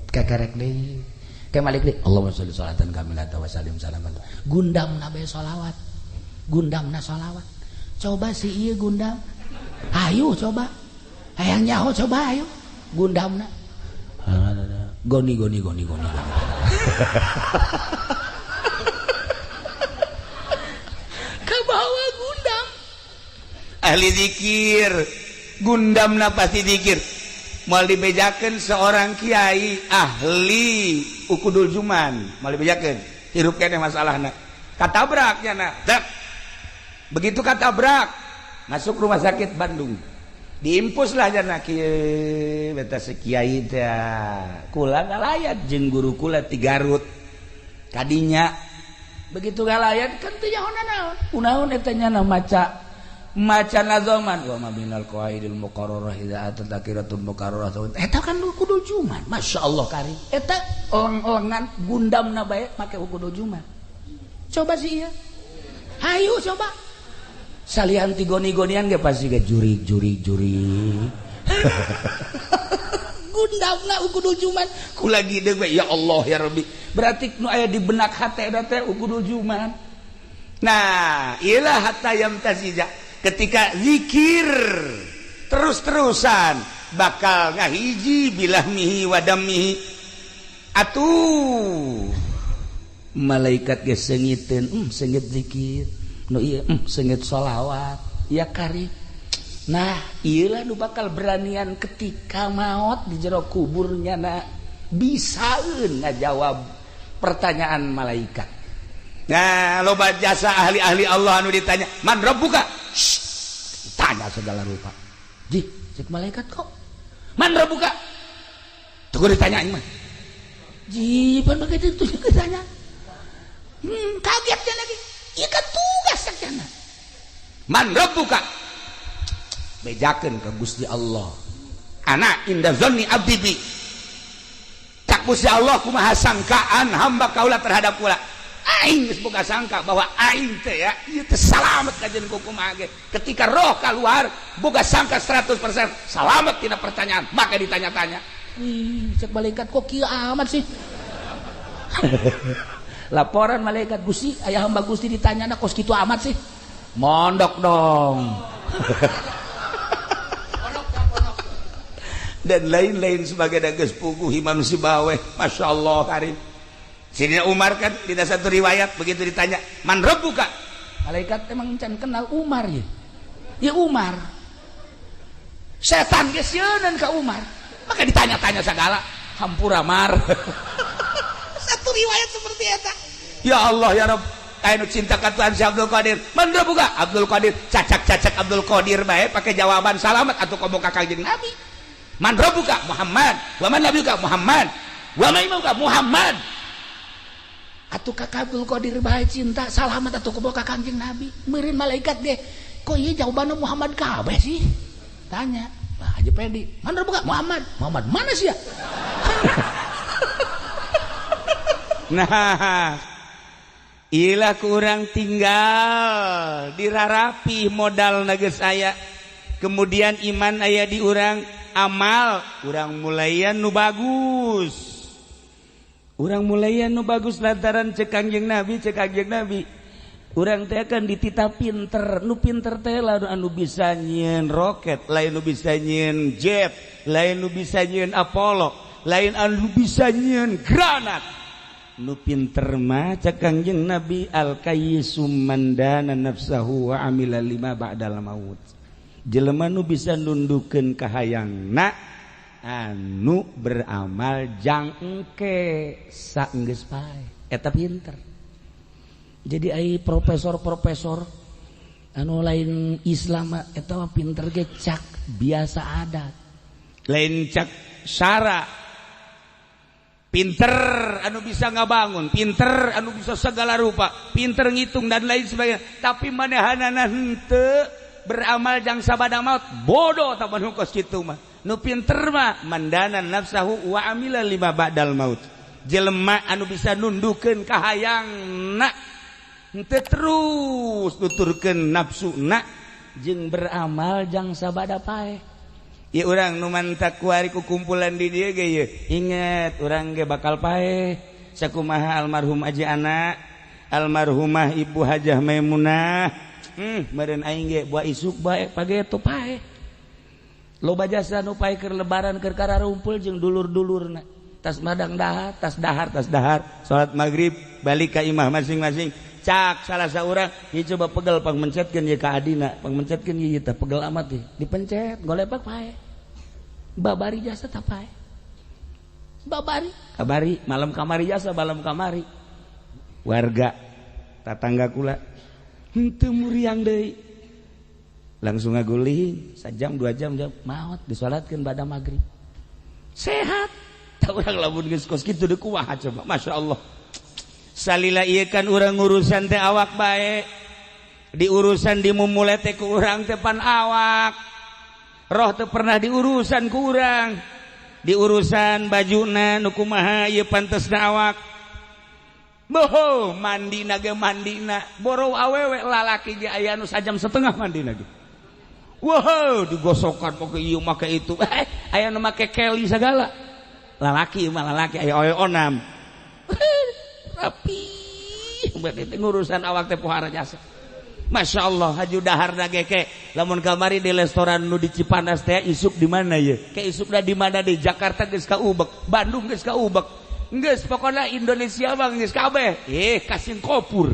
Speaker 1: Kakerek deui. Ke Malik deui. Allahumma sholli sholatan kamilatan wa sallim salaman. Gundamna bae sholawat. Gundamna sholawat. Coba si ieu gundam. Ayo coba. Hayang nyaho coba ayo. Gundamna. Goni goni goni goni. Kabawa gundam. Ahli zikir, gundamna pasti zikir. Moal dibejakeun seorang kiai ahli ukudul juman, moal dibejakeun. Hirup keneh masalahna. Katabrak nya na. Dek. Begitu katabrak, masuk rumah sakit Bandung. Diimpus lah jana kieu beta sekiai teh. Kula ngalayat jeung guru kula ti Garut. Kadinya begitu ngalayat kan teu nyaho naon. Kunaon eta nya maca maca nazoman wa ma binal qawaidil muqarrarah idza atat takiratul muqarrarah. Eta kan kudu juman. Masyaallah kari. Eta oleng-olengan gundamna bae make kudu juman. Coba sih ieu. Hayu coba. Salian ti goni-gonian ge pasti ge jurig jurig jurig. Gundamna ukudul juman. Ku lagi deui ya Allah ya Rabbi. Berarti nu aya di benak hate teh ukudul juman. Nah, ilah hatta yamtazija. Ketika zikir terus-terusan bakal ngahiji bilahmihi wadamihi, atuh malaikat ge seungiteun, seungit zikir nu ieu, seungit sholawat ya kari. Nah, iyalah nu bakal beranian ketika maut di jero kuburnya na bisaeun ngajawab pertanyaan malaikat. Nah, loba jasa ahli-ahli Allah anu ditanya, "Man rabbuka?" Shh, tanya segala rupa. Ji, cek malaikat kok. "Man rabbuka?" Tunggu ditanya mah. Ji, pan begitu itu ditanya. Kaget dia lagi. Iya kan tugas sakjana. "Man rabbuka?" Bejakeun ke Gusti Allah. "Ana inda dzanni abdi bi." Cak Gusti Allah, kumaha sangkaan hamba kaula terhadap kula? Aing geus boga sangka bahwa aing teh ya ieu teh salamet kajeun ku kumaha ge. Ketika roh keluar, boga sangka 100% salamet tina pertanyaan, maka ditanya-tanya. Wih, cek malaikat, kok kieu amat sih? Laporan malaikat, "Gusti, aya hamba Gusti ditanya kos kitu amat sih." Mondok dong. Dan lain-lain sebagai geus puguh Imam Sibaweh, Masya Allah karim. Sidina Umar kan di satu riwayat begitu ditanya, "Man rabbuka?" Malaikat emang can kenal Umar ya. Ya Umar. Setan geus sieunan ka Umar. Maka ditanya-tanya segala, hampura Mar. Satu riwayat seperti eta. Ya Allah ya Rabb. Aya nu cinta ka Tuhan si Abdul Qadir. "Man rabbuka?" Abdul Qadir, cacak-cacak Abdul Qadir bae pakai jawaban salamat atuh komo ka Kangjeng Nabi. "Man rabbuka?" "Muhammad." "Wa man nabiyuka?" "Muhammad." "Wa man imamuka?" "Muhammad." Atuh kakak Abdul Qadir bae cinta salamat atuh komo ka Kangjeng Nabi. Meureun malaikat ge, kok ieu jawabanna Muhammad kabeh sih? Tanya. Wah, Haji Pedi, "Man rabbuka?" "Muhammad." "Muhammad mana sih ya?" Nah, ilah kurang tinggal dirarapi modal nages aya, kemudian iman aya di urang, amal urang mulayan nu bagus, urang mulayan nu bagus lantaran cek Kangjeng Nabi, cek Kangjeng Nabi urang teh akan dititah pinter. Nu pinter teh lah anu bisa nyieun roket, lain nu bisa nyieun jet, lain nu bisa nyieun Apollo, lain anu bisa nyieun granat. Nu pinter mah cek Kangjeng Nabi, al kayyisu man dana nafsahu wa amila lima ba'dal maut, jelema nu bisa nundukeun kahayangna, anu beramal jang engke saenggeus pae, eta pinter. Jadi ai profesor-profesor anu lain Islam eta mah pinter ge cak biasa adat, lain cak syara. Pinter anu bisa ngabangun, pinter anu bisa segala rupa, pinter ngitung dan lain sebagainya, tapi manehanana henteu beramal jang sabada maut, bodoh tak nu kos kitu mah. Nu pinter mah mandana nafsahu wa amila lima ba'dal maut, jelema anu bisa nundukeun kahayangna, henteu terus nuturkeun nafsuna, jeung beramal jang sabada paeh. Ya urang nu mantak kuari ku kumpulan di dieu ge ye, inget urang ge bakal paeh. Sakumaha almarhum Aji Anak, almarhumah Ibu Hajah Maimunah, meureun aing ge buah isuk bae pageto paeh. Loba jasa nu paeh keur lebaran, keur kararumpul jeung dulur-dulurna, tas madang dahar, tas dahar, tas dahar, salat maghrib balik ka imah masing-masing. Cak salah seorang, ieu coba pegel, pangmencetkeun ye ka adina, pangmencetkeun ieu teh pegel amat ieu, dipencet golepak paeh. Babari jasa tah paeh, babari kabari malam kamari jasa, malam kamari warga tatangga kula henteu muriang deui, langsung ngaguling sajam 2 jam jam maot, disolatkeun bada maghrib sehat. Tak urang lamun geus kos kitu deui kumaha coba? Masya Allah. Salila ieu kan urang urusan teh awak bae, diurusan dimumule teh ku urang teh pan awak, roh teh pernah diurusan ku urang. Diurusan bajuna nu kumaha ieu pantesna awak. Boho mandina ge, mandina boro awewe, lalaki ge aya nu sajam setengah mandina ge. Wow, digosokan pakai ieu, make itu, aya nu make keli segala. Lalaki mah lalaki aya oe onam rapi. Berarti ngurusan awak teh pohara jasa. Masya Allah, haju dahar na ge lamun kamari di restoran nu di Cipanas teh, isuk di mana ye? Ke isuk di mana? Di Jakarta geus kaubek, Bandung geus kaubek, geus pokoknya Indonesia mah geus kabeh. Ka Singapura,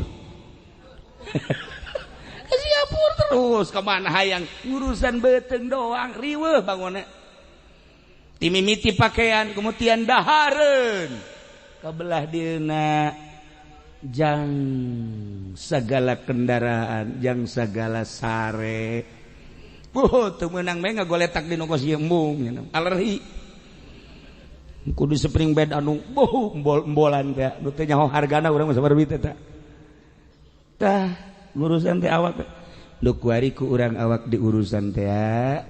Speaker 1: ke Singapura terus kemana hayang. Urusan beteng doang riweuh bangunna, timimiti pakaian, kemudian dahareun, kebelah dina jang segala kendaraan, jang segala sare. Oh, teu meunang me ngagoletak di kos ieu, embung alergi. Kudu spring bed anu boh embol-embolan teh, nu teu nyaho hargana urang mah sabar teh. Tah, urusan teh awak nu kuari ku urang, awak di urusan teh.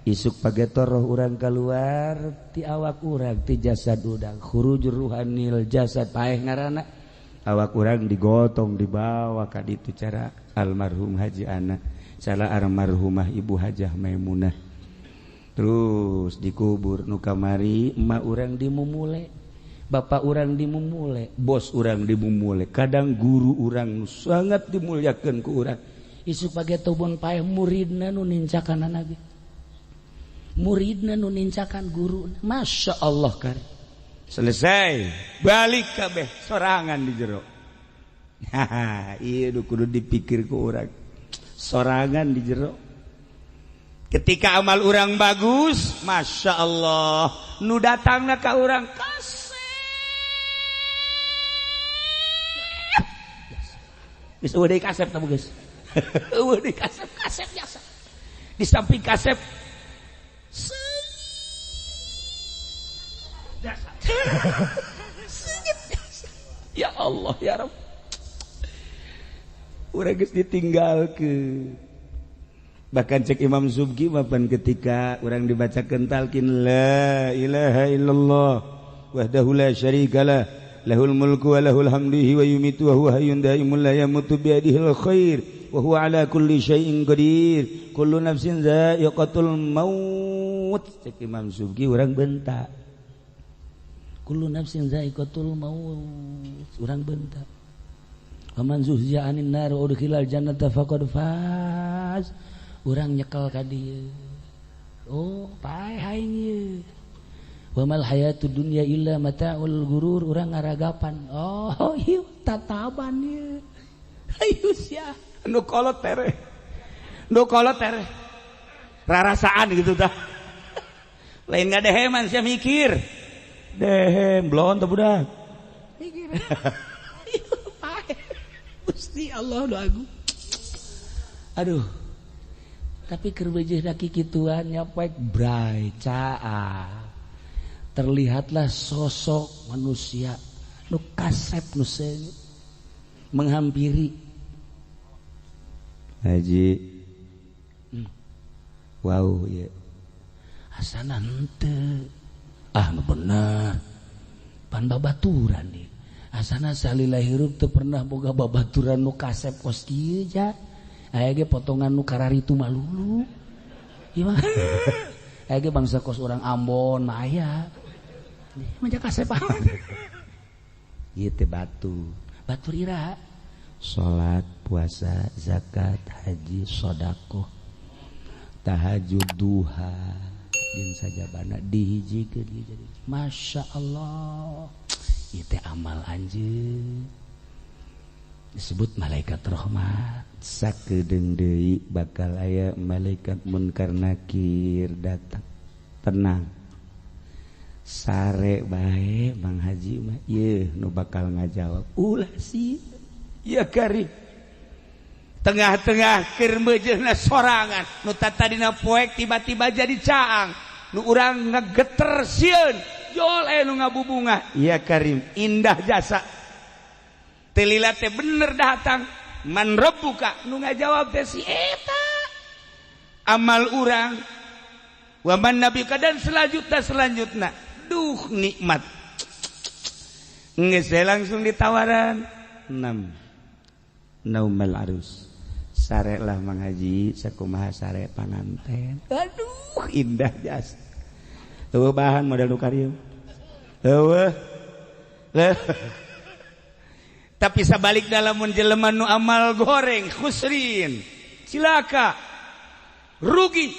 Speaker 1: Isuk pagetor roh urang keluar ti awak urang, ti jasad urang, khurujur ruhanil jasad, paeh ngaranna. Awak urang digotong, dibawa ka ditu, cara almarhum Haji Ana, cara almarhumah Ibu Hajah Maimunah, terus dikubur. Nu kamari emak urang dimumule, bapak urang dimumule, bos urang dimumule, kadang guru urang sangat dimuliakan ku urang. Isuk pageto bon paeh, muridna nu nincakan ge, muridna nu nincakan guru. Masya Allah kari selesai, balik kabeh sorangan di jero. Haha, iya, kudu dipikir ku urang, sorangan di jero. Ketika amal urang bagus, Masya Allah, nu datangna ka urang kasep. Geus eueuh deui kasep tah, geus eueuh deui kasep, kasep biasa di samping kasep jasa. Ya Allah ya Rabb, urang geus ditinggalkeun. Bahkan cek Imam Subki mapan, ketika urang dibacakeun talqin la ilaha illallah wahdahu la syarikalah, lahul mulku wa lahul hamdu wa yumitu wa huwa hayyun daimun la yamutu, biyadihil khair wa huwa ala kulli syai'in qadir, kullu nafsin za'iqatul maut. Cek Imam Subki, urang bentak kullu nafsin za'iqatul maut, urang bentak faman zuhziha 'anil nar wa udkhilal jannata faqad faz. Urang nyekel ka dieu, oh, paeh aing ieu. Wa mal hayatud dunya illa mata'ul gurur. Urang ngaragapan, oh, ieu tataban ieu. Ayo sia nu kolot tere, nu kolot tere rarasaan gitu tah. Lain ngadeheman sia, mikir dehem blon teh budak mikir. Gusti Allah nu agung. Aduh, tapi keur beujeuh kikituan nya, poek bray caa, terlihatlah sosok manusia nu kasep, nu seungit, menghampiri. Haji, Wow ya, asana henteu ah, nu bener pan babaturan nih. Asana salila hirup teu pernah boga babaturan nu kasep kos kieu ja. Aya ge potongan nu kararitu malulu ieu mah. Aya ge bangsa kos urang Ambon mah aya mah kasep amat ieu teh. Batu batur iraha? Salat, puasa, zakat, haji, sodakoh, tahajud, duha jeung sajabana dihijikeun jadi Masya Allah, ieu teh amal anjeun disebut malaikat rahmat. Sakedeung deui bakal aya malaikat Munkar Nakir datang. Tenang, sare bae Bang Haji mah. Ieu nu bakal ngajawab, ulah sih ya kari tengah-tengah keur meujeuhna sorangan, nu tadina poek tiba-tiba jadi caang, nu urang ngegeter sieun jol nu ngabubunga. Ya Karim, indah jasa. Telila teh bener datang, man rabbuka, nu ngajawab teh si eta amal urang, wa man nabiyuka, dan selanjutnya selanjutnya. Duh, nikmat. Geus langsung ditawaran enam naumal arus. Sare lah Mang Haji, sakumaha sare panganten. Aduh, indah jasa. Eueuh bahan model nu karieu, eueuh. Tapi sabalik lamun jelema nu amal goreng, khusrin, cilaka, rugi.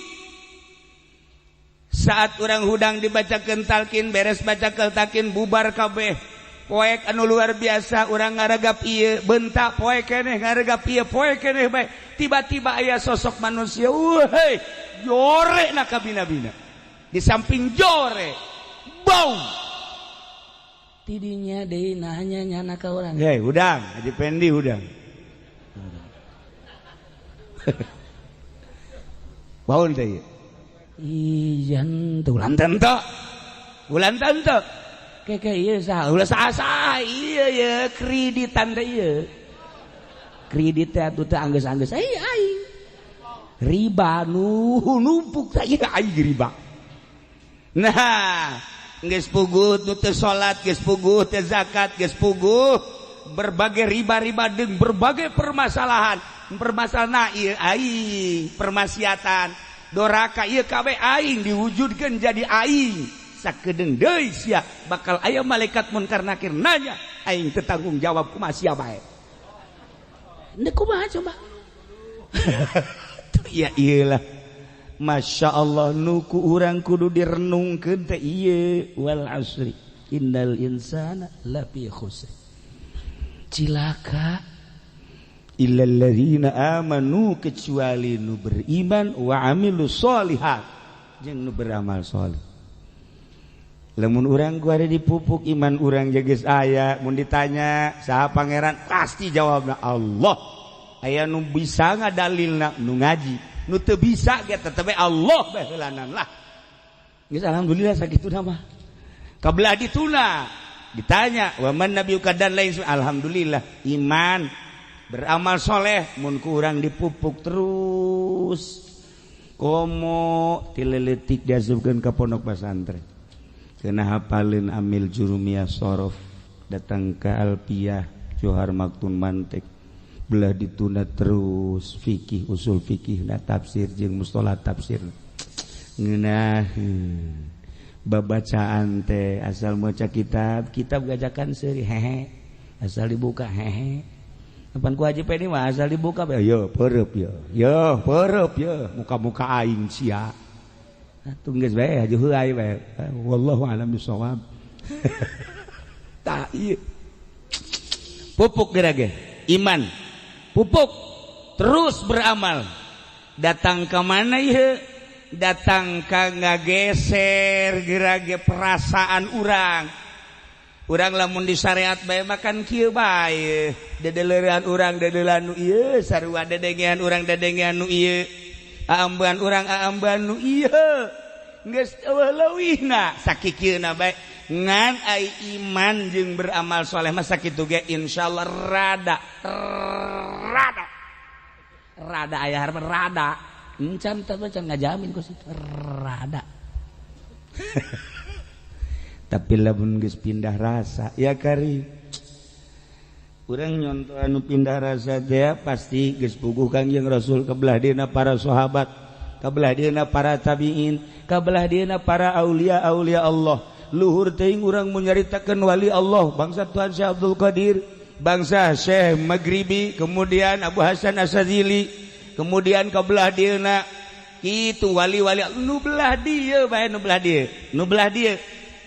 Speaker 1: Saat urang hudang dibacakeun talkin, beres baca talkin bubar kabeh. Poek anu luar biasa, urang ngaragap ieu, bentak poek keneh ngaragap ieu, poek keneh bae. Tiba-tiba aya sosok manusia, weh, jore na kabina-bina. Di samping jore, bau. Tidinya deui nanya nyana ka urang. Hei, hudang, Haji Pendi hudang. Baun teh ieu. Ijan tuh ulan tento. Ulan tento. Keke ieu saha? Ulah saha ieu ye kreditan teh ieu. Kredit teh atuh teh anggeus-anggeus ai aing. Riba nu numpuk teh ieu aing riba. Nah, geus puguh nu teu salat, geus puguh teu zakat, geus puguh berbagai riba-riba jeung berbagai permasalahan. Permasalahan ieu aing, permaksiatan, doraka ieu kabeh aing diwujudkeun jadi aing. Sakedeung deui sia bakal aya malaikat munkar nakir nanya, aing teu tanggung jawab kumaha sia bae. Ndek kumaha coba? Ya iyalah. Masya Allah, nuku urang kudu direnungkeun teh ieu, wal asri innal insana lafi khusr. Cilaka illal ladzina amanu, kecuali nu beriman, wa amilus sholihat, jeung nu beramal soleh. Lamun urang ku ada dipupuk iman urang geus aya, mun ditanya saha pangeran pasti jawabna Allah. Aya nu bisa ngadalilna nu ngaji, nu teu bisa ge tetep Allah bae heulanan lah. Geus alhamdulillah sagituna mah. Kabelah dituna ditanya wa man nabiyuka dan lain, alhamdulillah iman beramal soleh mun ku urang dipupuk terus. Komo tileletik diasupkeun ka pondok pesantren. Kena hafalin amil jurumiyah sorof, datang ke alpiyah johar maktun mantek, belah ditunda terus fikih usul fikih na tafsir jeung mustolah tafsir ngeunaheun babacaan teh asal maca kitab kitab gajakan seuri hehe asal dibuka hehe. Kapan ku Haji Pedi mah asal dibuka bae yo peureub yo yo peureub yo muka-muka aing sia. Atuh geus bae haji heulai bae. Wallahu a'lam bissawab. Tah ieu. Pupuk geura ge iman. Pupuk terus beramal. Datang ke mana ieu? Datang ka ngageser geura ge perasaan urang. Urang lamun di syariat bae makan kieu bae. Dedeleran urang dedelan nu ieu, sarua dedengean urang dedengean nu ieu. Aambean urang aambean nu ieu. Geus eueuh leuwihna sakikieuna bae. Ngan ai iman jeung beramal soleh mah sakitu ge insyaallah rada rada rada aya harapan rada. Encan teh can ngajamin ku situ rada. Tapi lamun geus pindah rasa ya kari urang nyontoh anu pindah rasa teh pasti geus puguh Kangjeng Rasul, kebelah dieuna para sahabat, kabelah dieuna para tabiin, kabelah dieuna para aulia aulia Allah. Luhur teuing urang mun nyaritakeun wali Allah, bangsa Tuhan Syekh Abdul Qadir, bangsa Syekh Maghribi, kemudian Abu Hasan Asy-Syadzili, kemudian kabelah dieuna kitu wali-wali nu belah dieu bae, nu belah dieu, nu belah dieu.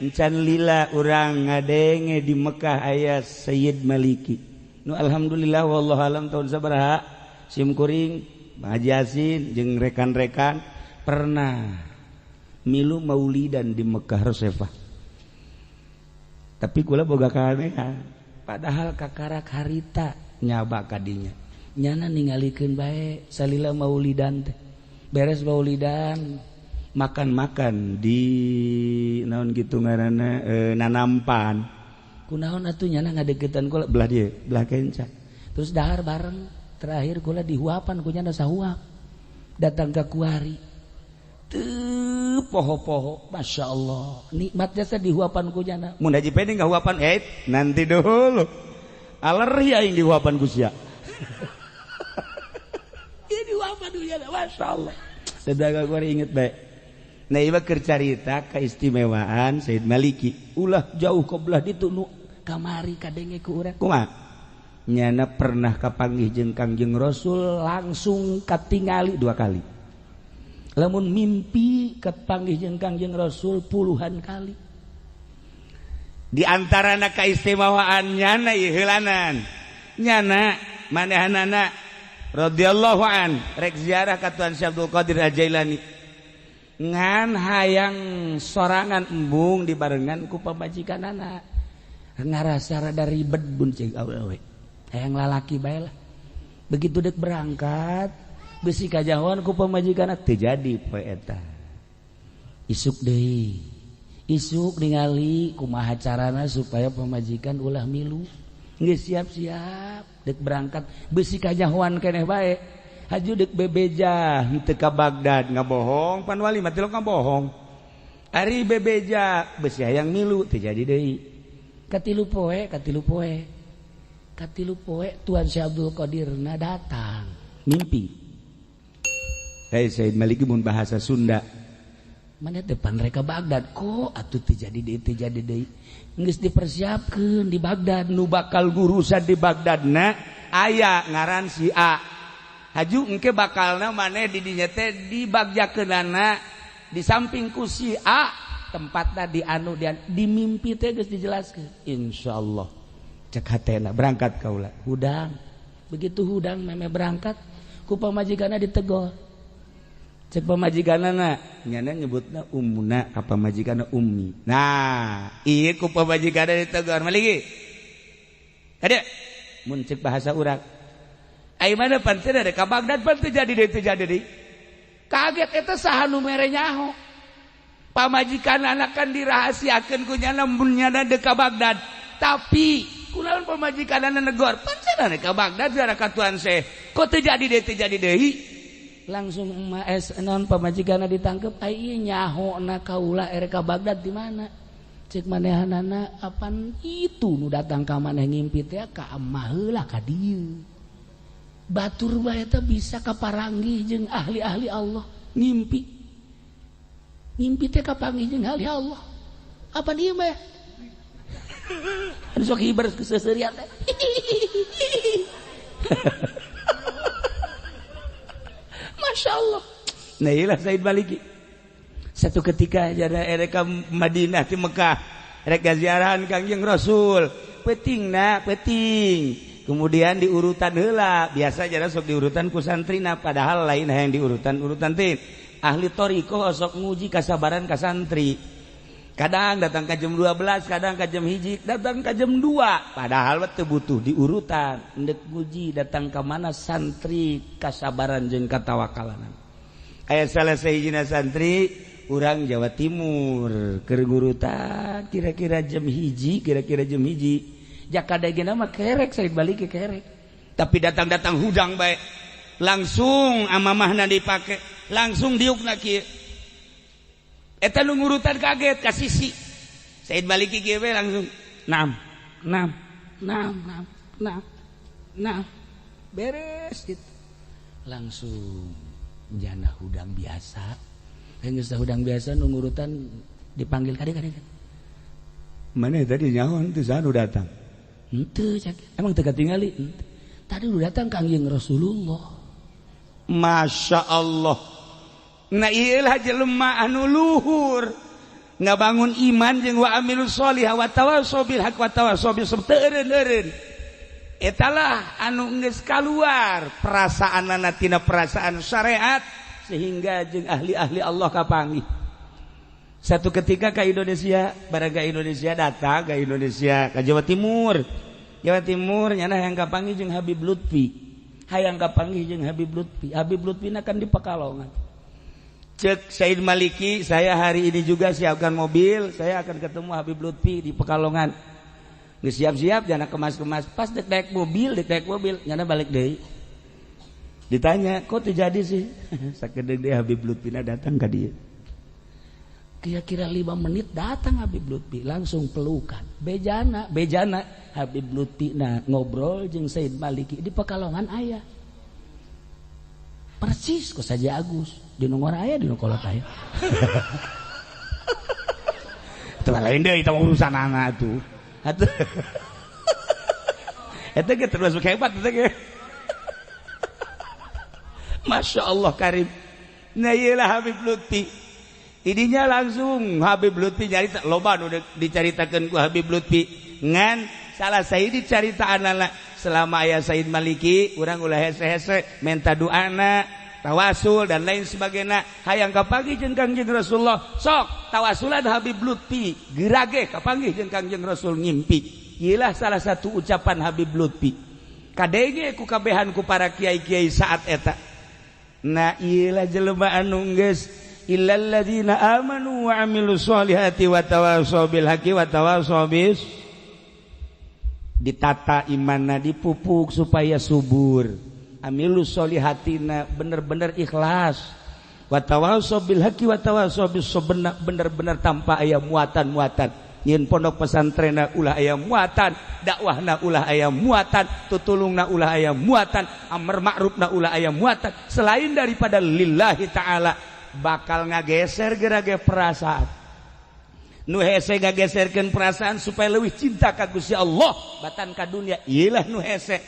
Speaker 1: Encan lila urang ngadenge di Mekah aya Sayyid Maliki. Nu alhamdulillah wallahu alam tahun sabaraha sim kuring Haji Yasin jeung rekan-rekan pernah milu maulidan di Mekah Rosefah. Tapi kula boga kahanehan. Padahal kakarak harita nyaba kadinya. Nyana ningalikeun bae salila maulidan teh. Beres maulidan makan-makan di naon gitu ngaranna nanampan. Kunaon atuh nyana ngadeukeutan kula belah dieu, belah kenca. Terus dahar bareng, terakhir kula dihuapan ku nyana sahuap. Datang ke kuari. Teu poho-poho, Masya Allah. Nikmatnya teh dihuapan ku nyana. Mun Haji Pedi ngahuapan, nanti dulu. Alergi aing dihuapan ku sia. Ieu dihuapan ku nyana, Masya Allah. Sedaga kuari inget bae. Nah, ieu keur carita keistimewaan Sayyid Maliki. Ulah jauh ke belah ditu nu kamari kadenge ku urang. Kumaha? Nyana pernah kapanggih jeung Kangjeng Rasul langsung katingali 2 kali. Lamun mimpi kapanggih jeung Kangjeng Rasul puluhan kali. Di antarana kaistimewaan nyana ieu heulanan. Nyana manehanana radhiyallahu an rek ziarah ka Tuan Syekh Abdul Qadir Al-Jailani. Ngan hayang sorangan embung dibarengan ku pamajikanana. Ngarasa rada ribet bun cek awewe. Hayang lalaki bae lah. Begitu dek berangkat besi kajahoan ku pamajikanna teu jadi poe eta. Isuk deui. Isuk ningali kumaha carana supaya pamajikan ulah milu. Geus siap-siap dek berangkat besi kajahoan keneh bae. Haju dek bebeja henteu ka Baghdad ngabohong pan wali mah tilok ngabohong. Ari bebeja besi hayang milu teu jadi deui. Katilu poe, katilu poe. Katilu poe Tuan Syekh Abdul Qadirna datang mimpi. Hei Said Maliki mun bahasa Sunda. Mana depan mereka Baghdad kok atuh teu jadi deui teu jadi deui. Geus dipersiapkeun di Baghdad nu bakal gurusan di Baghdadna aya ngaran si A. Haju engke bakalna maneh di dinya teh dibagjakeunana di samping ku si A tempatna di anu di mimpi teh geus dijelaskeun. Insyaallah cek hatena berangkat kaula hudang. Begitu hudang meme berangkat ku pamajikanna ditegor. Cek pamajikanna nyana nyebutna ummuna ka pamajikanna ummi. Nah ieu ku pamajikanna ditegor maligi kade mun cek bahasa urang ai mana pan teu ka Baghdad pan teu jadi deui teu jadi deui. Kaget eta saha nu mere nyaho. Pamajikan anak kan dirahasiakeun ku nyana mun nyana deuk ka Baghdad. Tapi kunaon pamajikanana negor pan teu ka Baghdad ziarah ka Tuan Syekh. Kok teu jadi deui teu jadi deui. Langsung emak es naon pamajikanna ditangkep ai ieu nyahona kaula erek ka Baghdad di mana? Cek manehanana apan itu nu datang ka maneh ngimpi teh ka emah heula ka dieu. Batur bae teh bisa kaparanggih jeung ahli-ahli Allah ngimpi. Ngimpi teh kapanggih jeung ahli Allah. Apa ieu mah? Anu sok hiber keseuserian teh. Masya Allah. Nah iyalah Said Maliki. Satu ketika jada erek ka Madinah ti Mekah, erek ziarahan Kangjeng Rasul. Peuting na, peuting. Kemudian diurutan heula, biasa jada sok diurutan ku santrina padahal lain hayang diurutan urutan teh. Ahli thariqah sok nguji kasabaran ka santri. Kadang datang ka jam 12, kadang ka jam 1, datang ka jam 2. Padahal teu butuh diurutan. Endek nguji datang ka mana santri kasabaran jeung katawakalanan. Aya salah sahijina santri urang Jawa Timur keur ngurutan kira-kira jam 1, kira-kira jam 1. Jakadagena mah kerek Said Maliki kerek. Tapi datang-datang hudang bae. Langsung amamahna dipake, langsung diukna kieu. Eta nu ngurutan kaget ka sisi. Said Maliki kieu we langsung naam, naam, naam, naam, naam, naam. Beres gitu. Langsung jana hudang biasa. Geus hudang biasa nu ngurutan dipanggil kade-kade. Mana tadi nyaho teu saha nu datang? Henteu cak. Emang teu katingali? Henteu. Tadi udah datang Kangjeng Rasulullah. Masya Allah. Nah ieulah jelema anu luhur. Ngabangun iman jeung wa amilus sholihah wa tawassaw bil haqq wa tawassaw bis sabr teu eureun-eureun. Eta lah anu geus kaluar perasaanana tina perasaan syariat sehingga jeung ahli-ahli Allah kapanggih. Satu ketika ke Indonesia, barang ke Indonesia datang ke Indonesia, ke Jawa Timur. Jawa Timur nyana hayang kapanggih jeung Habib Lutfi. Hayang kapanggih jeung Habib Lutfi. Habib Lutfi na kan di Pekalongan. Cek Said Maliki, saya hari ini juga siapkan mobil, saya akan ketemu Habib Lutfi di Pekalongan. Geus siap-siap jana kemas-kemas, pas dek naik mobil, nyana balik deui. Ditanya, kok terjadi sih? Sakedeung deui Habib Lutfi na datang ka dieu. Kira-kira 5 menit datang Habib Lutfi langsung pelukan. Bejana, bejana Habib Lutfi nah ngobrol jeung Said Maliki di Pekalongan aya. Persis kok saja Agus di nongor aya di kolot aya. Teu lain deui eta urusan anak tuh. Atuh. Eta ge termasuk hebat eta ge. Masya Allah karim. Nah, iyalah Habib Lutfi. Idinya langsung Habib Lutfi nyarita loba nu dicaritakeun ku Habib Lutfi. Ngan salah saya dicarita anak selama aya Said Maliki urang ulah hese-hese menta doana, tawasul dan lain sebagainya. Hayang kapanggih jeung Kangjeng Rasulullah, sok tawasulan Habib Lutfi gerage kapanggih jeung Kangjeng Rasul ngimpi. Iyalah salah satu ucapan Habib Lutfi. Kadenge ku kabehan ku para kiai-kiai saat eta. Nah, iyalah jelema anu geus illal ladzina amanu wa amilus solihati wa tawassaw bil haqqi wa tawassaw bis. Ditata imanna, dipupuk supaya subur. Amilus solihatina bener-bener ikhlas. Wa tawassaw bil haqqi wa tawassaw bis sabr, bener-bener tanpa aya muatan-muatan. Nyin pondok pesantrenna ulah aya muatan, dakwahna ulah aya muatan, tutulungna ulah aya muatan, amar ma'rufna ulah aya muatan selain daripada lillahi ta'ala. Bakal ngageser gerage perasaan. Nu hese ngageserkeun perasaan supaya leuwih cinta ka Gusti Allah batan ka dunia, iyalah nu hese.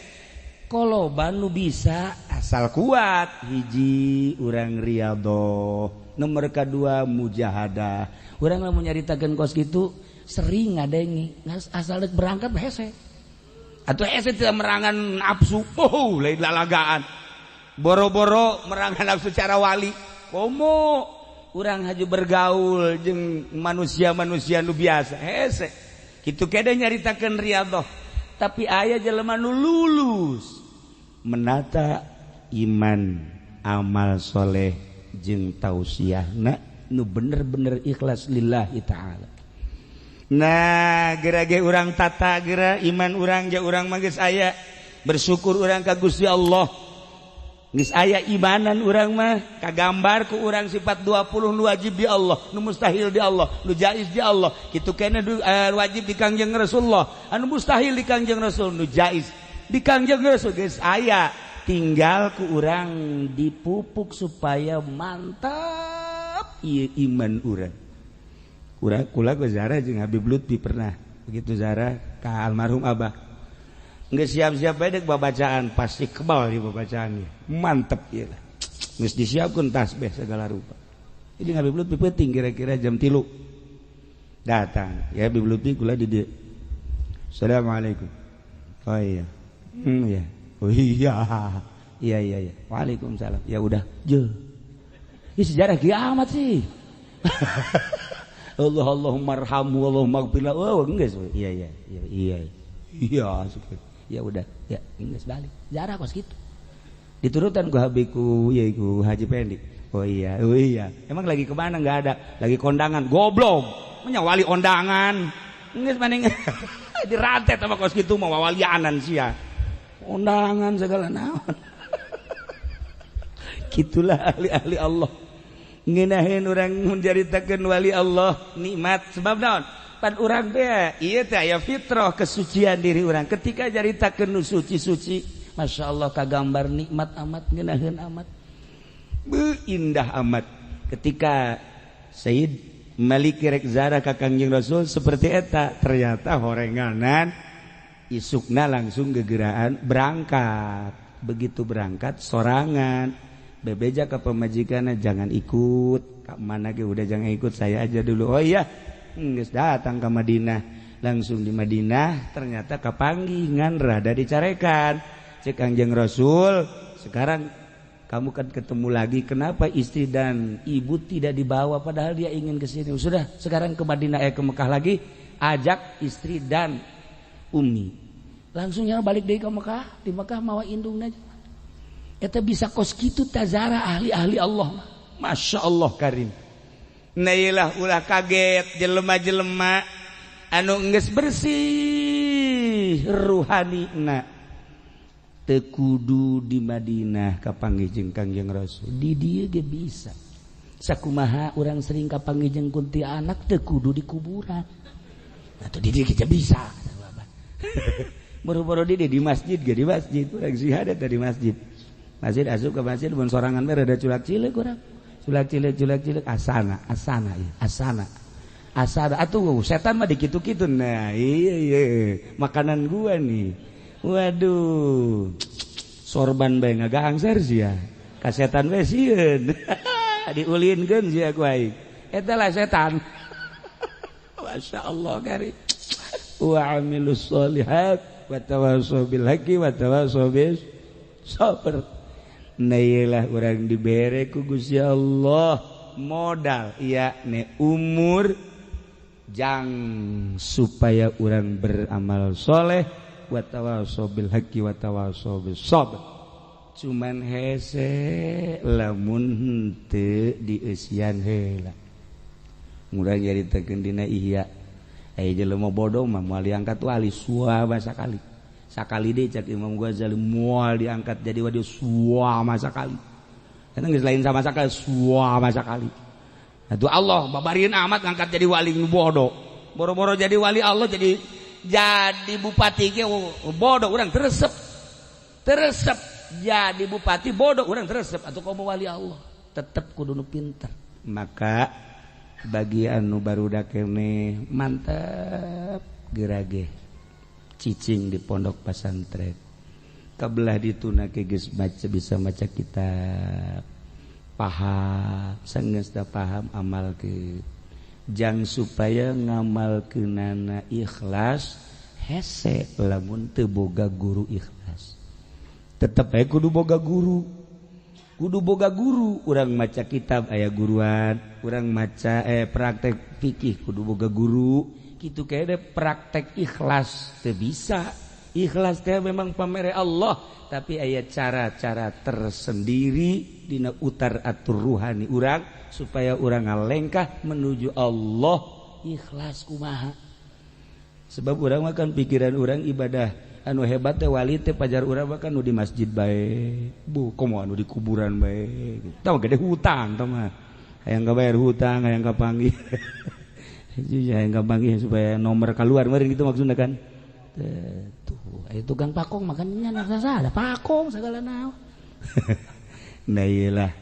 Speaker 1: Koloba nu bisa asal kuat. Hiji, urang riyadhah, nomor kedua mujahadah. Urang lamun nyaritakeun kos kitu sering ngadengi, asal dek berangkat hese atau hese tidak merangan nafsu. Oh, lain lalagaan, boro-boro merangan nafsu cara wali. Komo urang haju bergaul jeung manusia-manusia nu biasa hese kitu kede nyaritakeun riyadhah. Tapi aya jelema nu lulus menata iman, amal soleh jeung tausiahna nu bener-bener ikhlas lillahi ta'ala. Nah, gerage urang tata gera iman urang ja urang mah geus aya bersyukur urang ka Gusti Allah. Geus aya imanan urang mah kagambar ku urang sifat 20 nu wajib di Allah, nu mustahil di Allah, nu jaiz di Allah. Kitu keneh wajib di Kangjeng Rasulullah, anu mustahil di Kangjeng Rasul, nu jaiz di Kangjeng Rasul geus aya, tinggal ku urang dipupuk supaya mantap ieu iman urang. Urang kula ke ziarah jeung Habib Lutfi pernah begitu ziarah ka almarhum Abah. Geus siap-siap bae dek babacaan, pasti kebal di babacaannya. Mantep ieu lah. Geus disiapkeun tasbih segala rupa. Jadi Habib Lutfi penting kira-kira jam 3 datang. Ya Habib Lutfi kula di dieu. Assalamualaikum. Oh iya. Ya. Oh iya. Iya. Waalaikumsalam. Ya udah, je. Ini sejarah kiamat sih. Allah Allahumma arhamhu Allahumma ighfir lahu. Oh, enggak sih. Iya. Iya, ya udah, ya geus balik. Jarah kos gitu. Diturutan ku habiku, ya ku Haji Pendi. Oh iya, oh iya. Emang lagi kemana? Enggak ada. Lagi kondangan. Goblok. Menyawali ondangan. Geus maning dirantet sama kos gitu mau wawalianan sia. Undangan segala naon. Gitulah ahli-ahli Allah. Ngenahin urang menceritakeun wali Allah nikmat sebab naon? Pan urang teh ieu teh aya fitrah kesucian diri urang. Ketika caritakeun nu suci-suci, Masya Allah kagambar nikmat amat, ngeunaheun amat. Beuh, indah amat. Ketika Sayyid Maliki rek ziarah ka Kangjeng Rasul seperti eta, ternyata horenganan isukna langsung gegeraan berangkat. Begitu berangkat sorangan, bebeja ke pemajikannya jangan ikut, ke mana ge udah jangan ikut, saya aja dulu. Oh iya, geus datang ke Madinah. Langsung di Madinah ternyata kapanggihan rada dicarekan. Cek Kangjeng Rasul, sekarang kamu kan ketemu lagi, kenapa istri dan ibu tidak dibawa padahal dia ingin ke sini? Sudah, sekarang ke Madinah, ke Mekah lagi, ajak istri dan umi. Langsungnya balik deui ke Mekah, di Mekah mawa indungna. Eta bisa kos kitu tazara ahli-ahli Allah. Masya Allah karim. Nah iyalah ulah kaget jelema-jelema anu geus bersih ruhanina. Teu kudu di Madinah kapanggih jeung Kangjeng Rasul. Di dieu ge bisa. Sakumaha urang sering kapanggih jeung kuntilanak teu kudu di kuburan. Atau di dieu ge bisa. Boro-boro di masjid ge, di masjid urang syahadat di masjid. Masjid asup ke masjid mun sorangan mah rada culak cileuk urang. Culak cileuk culak cileuk asana asana ieu asana. Asana atuh setan mah dikitu-kitu. Nah, iya iya makanan gua nih. Waduh. Sorban bae ngagangser sia. Ka setan we sieun. Diulinkeun sia ku aing. Eta lah setan. Masya Allah kari. Wa amilus sholihat wa tawassaw bil haqqi wa tawassaw bis sabr. Nah iyalah urang dibere ku Gusti Allah modal yakni umur jang supaya urang beramal soleh wa tawassaw bil haqqi wa tawassaw bis sabr. Cuman hese lamun henteu dieusian heula. Murang nyaritakeun dina Ihya. Aya jelema bodoh mah moal diangkat wali suama sakali. Sakali deui cak Imam Ghazali moal diangkat jadi wali suama sakali. Eta geus lain sama sakali suama sakali. Atuh Allah babarieun amat ngangkat jadi wali nu bodoh. Boro-boro jadi wali Allah jadi bupati ge bodoh urang teresep. Teresep jadi bupati bodoh urang teresep atuh komo wali Allah. Tetep kudu nu pinter. Maka bagi anu barudak keneh mantep gerage cicing di pondok pesantren kabelah dituna ke geus baca bisa maca kitab paham sanggeus da paham amal ke jang supaya ngamalkeunana ikhlas hese lamun teu boga guru ikhlas tetep bae kudu boga guru. Kudu boga guru urang maca kitab aya guruan urang maca praktek fikih kudu boga guru kitu kayaknya praktek ikhlas teu bisa. Ikhlas teh memang pamere Allah tapi aya cara-cara tersendiri dina utar atur ruhani urang supaya urang ngalengkah menuju Allah. Ikhlas kumaha sebab urang mah kan pikiran urang ibadah anu hebat teh wali teh pajar urang mah kan nu di masjid bae bu komo anu di kuburan bae tah gede hutang tah mah hayang kabayar hutang hayang kapanggih hayang kapanggih supaya nomor keluar meureun gitu maksudna kan tuh aya tukang pakong makannya ada pakong segala naon. Nah iyalah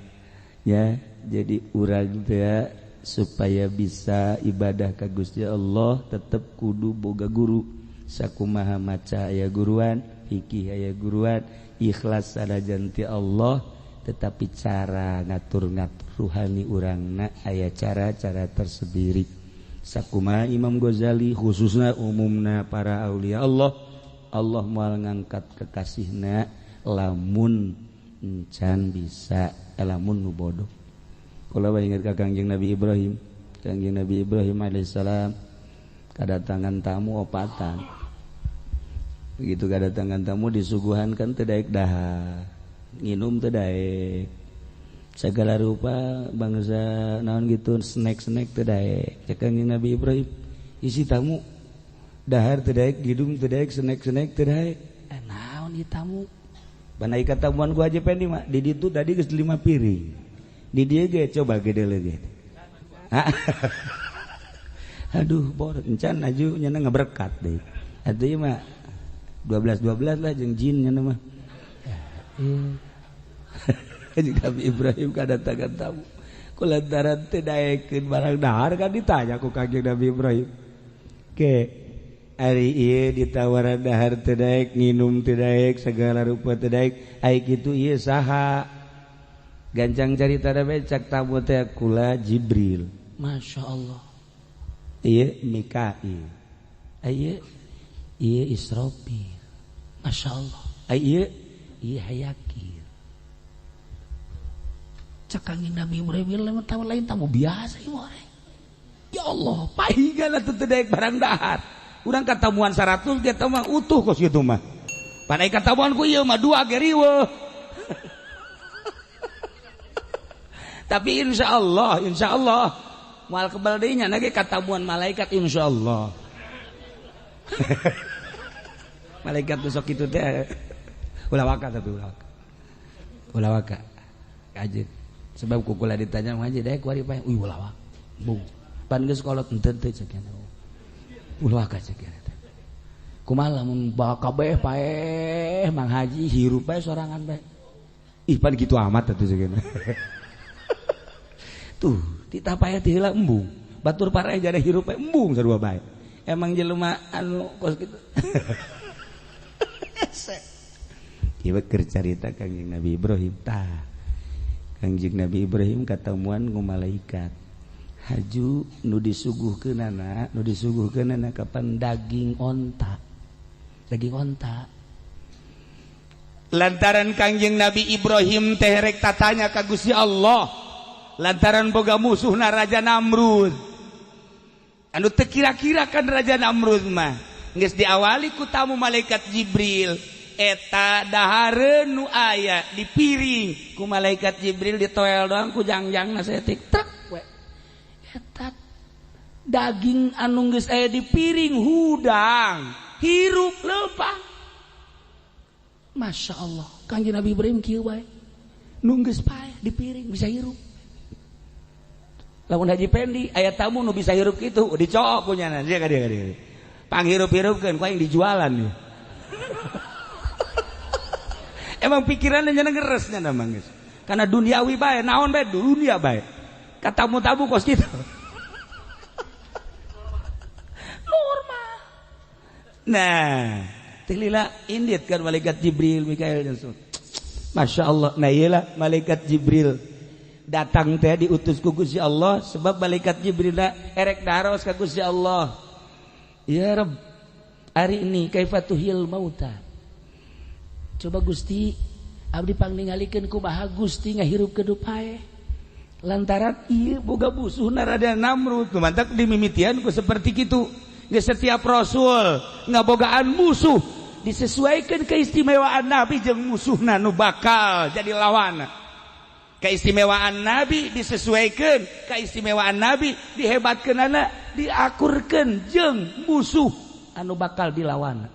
Speaker 1: ya jadi urang teh supaya bisa ibadah ka Gusti Allah tetep kudu boga guru. Sakumaha maca aya guruan, fikih aya guruan, ikhlas sanajan ti Allah tetapi cara ngatur-ngatur ruhani urangna aya cara-cara tersendiri. Sakumaha Imam Ghazali khususna umumna para aulia Allah, Allah moal ngangkat kekasihna lamun encan bisa lamun nu bodoh. Kula ingat ka Kangjeng Nabi Ibrahim. Kangjeng Nabi Ibrahim alaihissalam kedatangan tamu opatan. Begitu kedatangan tamu disuguhan kan teu daek dahar, nginum teu daek. Segala rupa bangsa naon gitu snack-snack teu daek. Cek Kangjeng Nabi Ibrahim, isi tamu dahar teu daek, gidung teu daek, snack-snack teu daek. Naon ieu tamu? Panai katamuan ku Haji Pendi mah di ditu tadi geus 5 piring. Di dieu ge coba gede leuge. Aduh, bor encan aju nya ngaberkat deui. Atuh ieu mah 12 12 lah jeung jin nya mah. Nabi Ibrahim kadatangan tamu. Kulantaran teu daekeun barang dahar kan ditanya ku Kangjeng Nabi Ibrahim. Ke ari ieu ditawaran dahar teu daek, nginum teu daek, segala rupa teu daek, ai kitu ieu saha? Gancang carita da bae cak tamu teh kula Jibril.
Speaker 2: Masya Allah.
Speaker 1: Ieu Mikail. Ieu ieu Israfil.
Speaker 2: Masya Allah.
Speaker 1: Ieu ieu Hayakir.
Speaker 2: Cak Kangjeng Nabi Ibrahim tamu lain tamu biasa ieu mah.
Speaker 1: Ya Allah, pahingan atuh teu daek barang dahar. Urang katamuan 100 ge mah utuh kos kitu mah. Pan ai katamuan ku ieu mah 2 ge riweuh. Tapi insyaallah moal kebal deui nya ge katamuan malaikat insyaallah. Malaikat besok itu teh ulah waka tapi ulah waka. Ulah waka. Kajeun. Sebab ku kula ditanya mah haji daek kuari pae. Uy ulah waka. Bung. Pan geus kolot henteu teh cek nya. Ulah waka cek nya teh. Kumaha lamun kabeh paeh Mang Haji hirup bae sorangan bae. Ih pan kitu amat atuh cek nya. Tuh, titah paeh teh heula embung. Batur pareh jadi hirup bae embung sarua bae. Emang jelema anu kos kitu. Ieu keur carita Kangjeng Nabi Ibrahim tah. Kangjeng Nabi Ibrahim katamuan ku malaikat. Haju nu disuguhkeunana, nu disuguhkeunana kapan daging onta. Daging onta. Lantaran Kangjeng Nabi Ibrahim teh rek tatanya ka Gusti Allah. Lantaran boga musuhna Raja Namrud. Anu teu kira-kira kan Raja Namrud mah. Geus diawali ku tamu malaikat Jibril. Eta dahareun nu aya di piring ku malaikat Jibril ditoel doang ku jangjangna saeutik trek we. Eta daging anu geus aya di piring hudang, hirup leumpang. Masya Allah, Kangjeng Nabi Ibrahim kieu bae. Nu geus paeh di piring bisa hirup. Lamun Haji Pendi aya tamu nu bisa hirup kitu, dicook ku nyana sia ka dieu ka dieu. Panghireup-hireupkeun ku aing dijualan ieu. Emang pikirannya nyana ngeres nyana mah geus. Karena duniawi bae, naon bae dunia bae. Ka tamu-tamu kos kitu. Normal. Nah, teh lila indit kan malaikat Jibril, Mikael dan Masya Allah. Nah iyalah malaikat Jibril datang teh diutus ku Gusti Allah sebab malaikat Jibril erek daros ka Gusti Allah. Ya Rabb, hari ini kaifa tuhil mauta. Coba Gusti abdi pangningalikeun kumaha Gusti ngahirupkeun nu paeh. Lantaran ieu boga musuhna Raja Namrud, mantak dimimitian ku seperti kitu. Geus setiap rasul ngabogaan musuh disesuaikan keistimewaan Nabi jeung musuhna nu bakal jadi lawan. Keistimewaan Nabi disesuaikan, keistimewaan Nabi dihebatkeunana, diakurkeun jeung musuh anu bakal dilawan.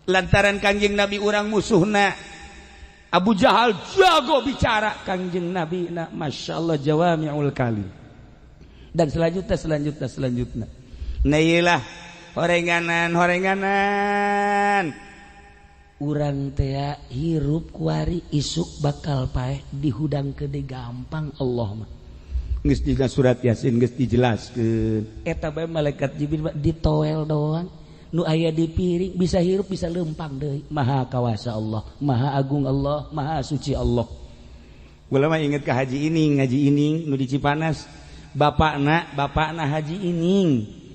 Speaker 1: Lantaran Kangjeng Nabi urang musuhna Abu Jahal jago bicara, Kangjeng Nabi na Masya Allah jawami'ul kalim. Dan selanjutnya selanjutnya selanjutnya. Nah iyalah horenganan horenganan urang tea hirup kuari isuk bakal paeh dihudang kede gampang Allah mah. Geus dina surat Yasin geus dijelaskeun. Eta bae malaikat Jibril ditoel doang. Nu aya di piring bisa hirup bisa lempang deui. Maha kawasa Allah, maha agung Allah, maha suci Allah. Gua mah inget ka Haji Ining, Haji Ining nu di Cipanas. Bapakna Haji Ining.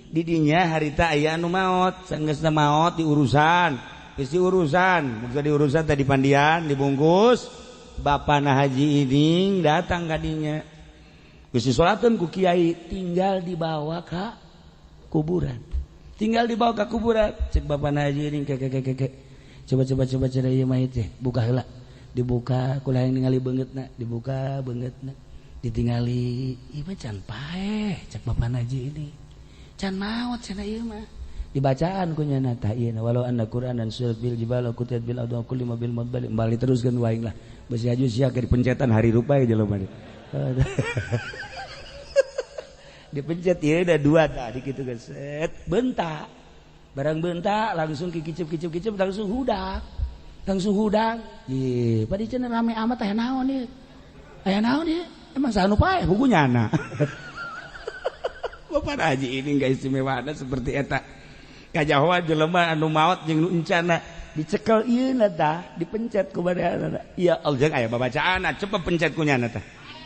Speaker 1: Di dinya harita aya anu maot, sanggeusna maot diurusan. Geus diurusan, geus diurusan tadi pandian dibungkus. Bapakna Haji Ining datang ka dinya. Geus disolatkeun ku kiai, tinggal dibawa ka kuburan. Tinggal dibawa ke kuburan. Cek bapakna Haji Ining ke ke. Coba coba coba cara ieu mayit teh, buka heula. Dibuka kula yang ningali beungeutna, dibuka beungeutna. Ditingali, ieu mah can paeh, cek bapakna Haji ini. Can maot cenah ieu mah. Dibacaan ku nyana tah ieu walau anna Qur'anan surat bil jibal kutiat bil adu kulli ma bil mudbal bali teruskeun waing lah. Besi aju sia ke dipencetan hari rupa jelema. Dipencet ieu da dua tadi kitu geus set bentak. Barang bentak langsung kicip-kicip-kicip langsung hudang. Langsung hudang. Ye, padi cenah rame amat aya naon ieu? Aya naon ieu? Emang saha nu paeh buku nyana. Bapak Haji ini enggak istimewa ada seperti eta. Kajahoan jelema anu maot jeung nu encana dicekel ieu na tah dipencet ku badanna. Ya Allah jeung aya babacaanna cepet pencet ku nyana tah.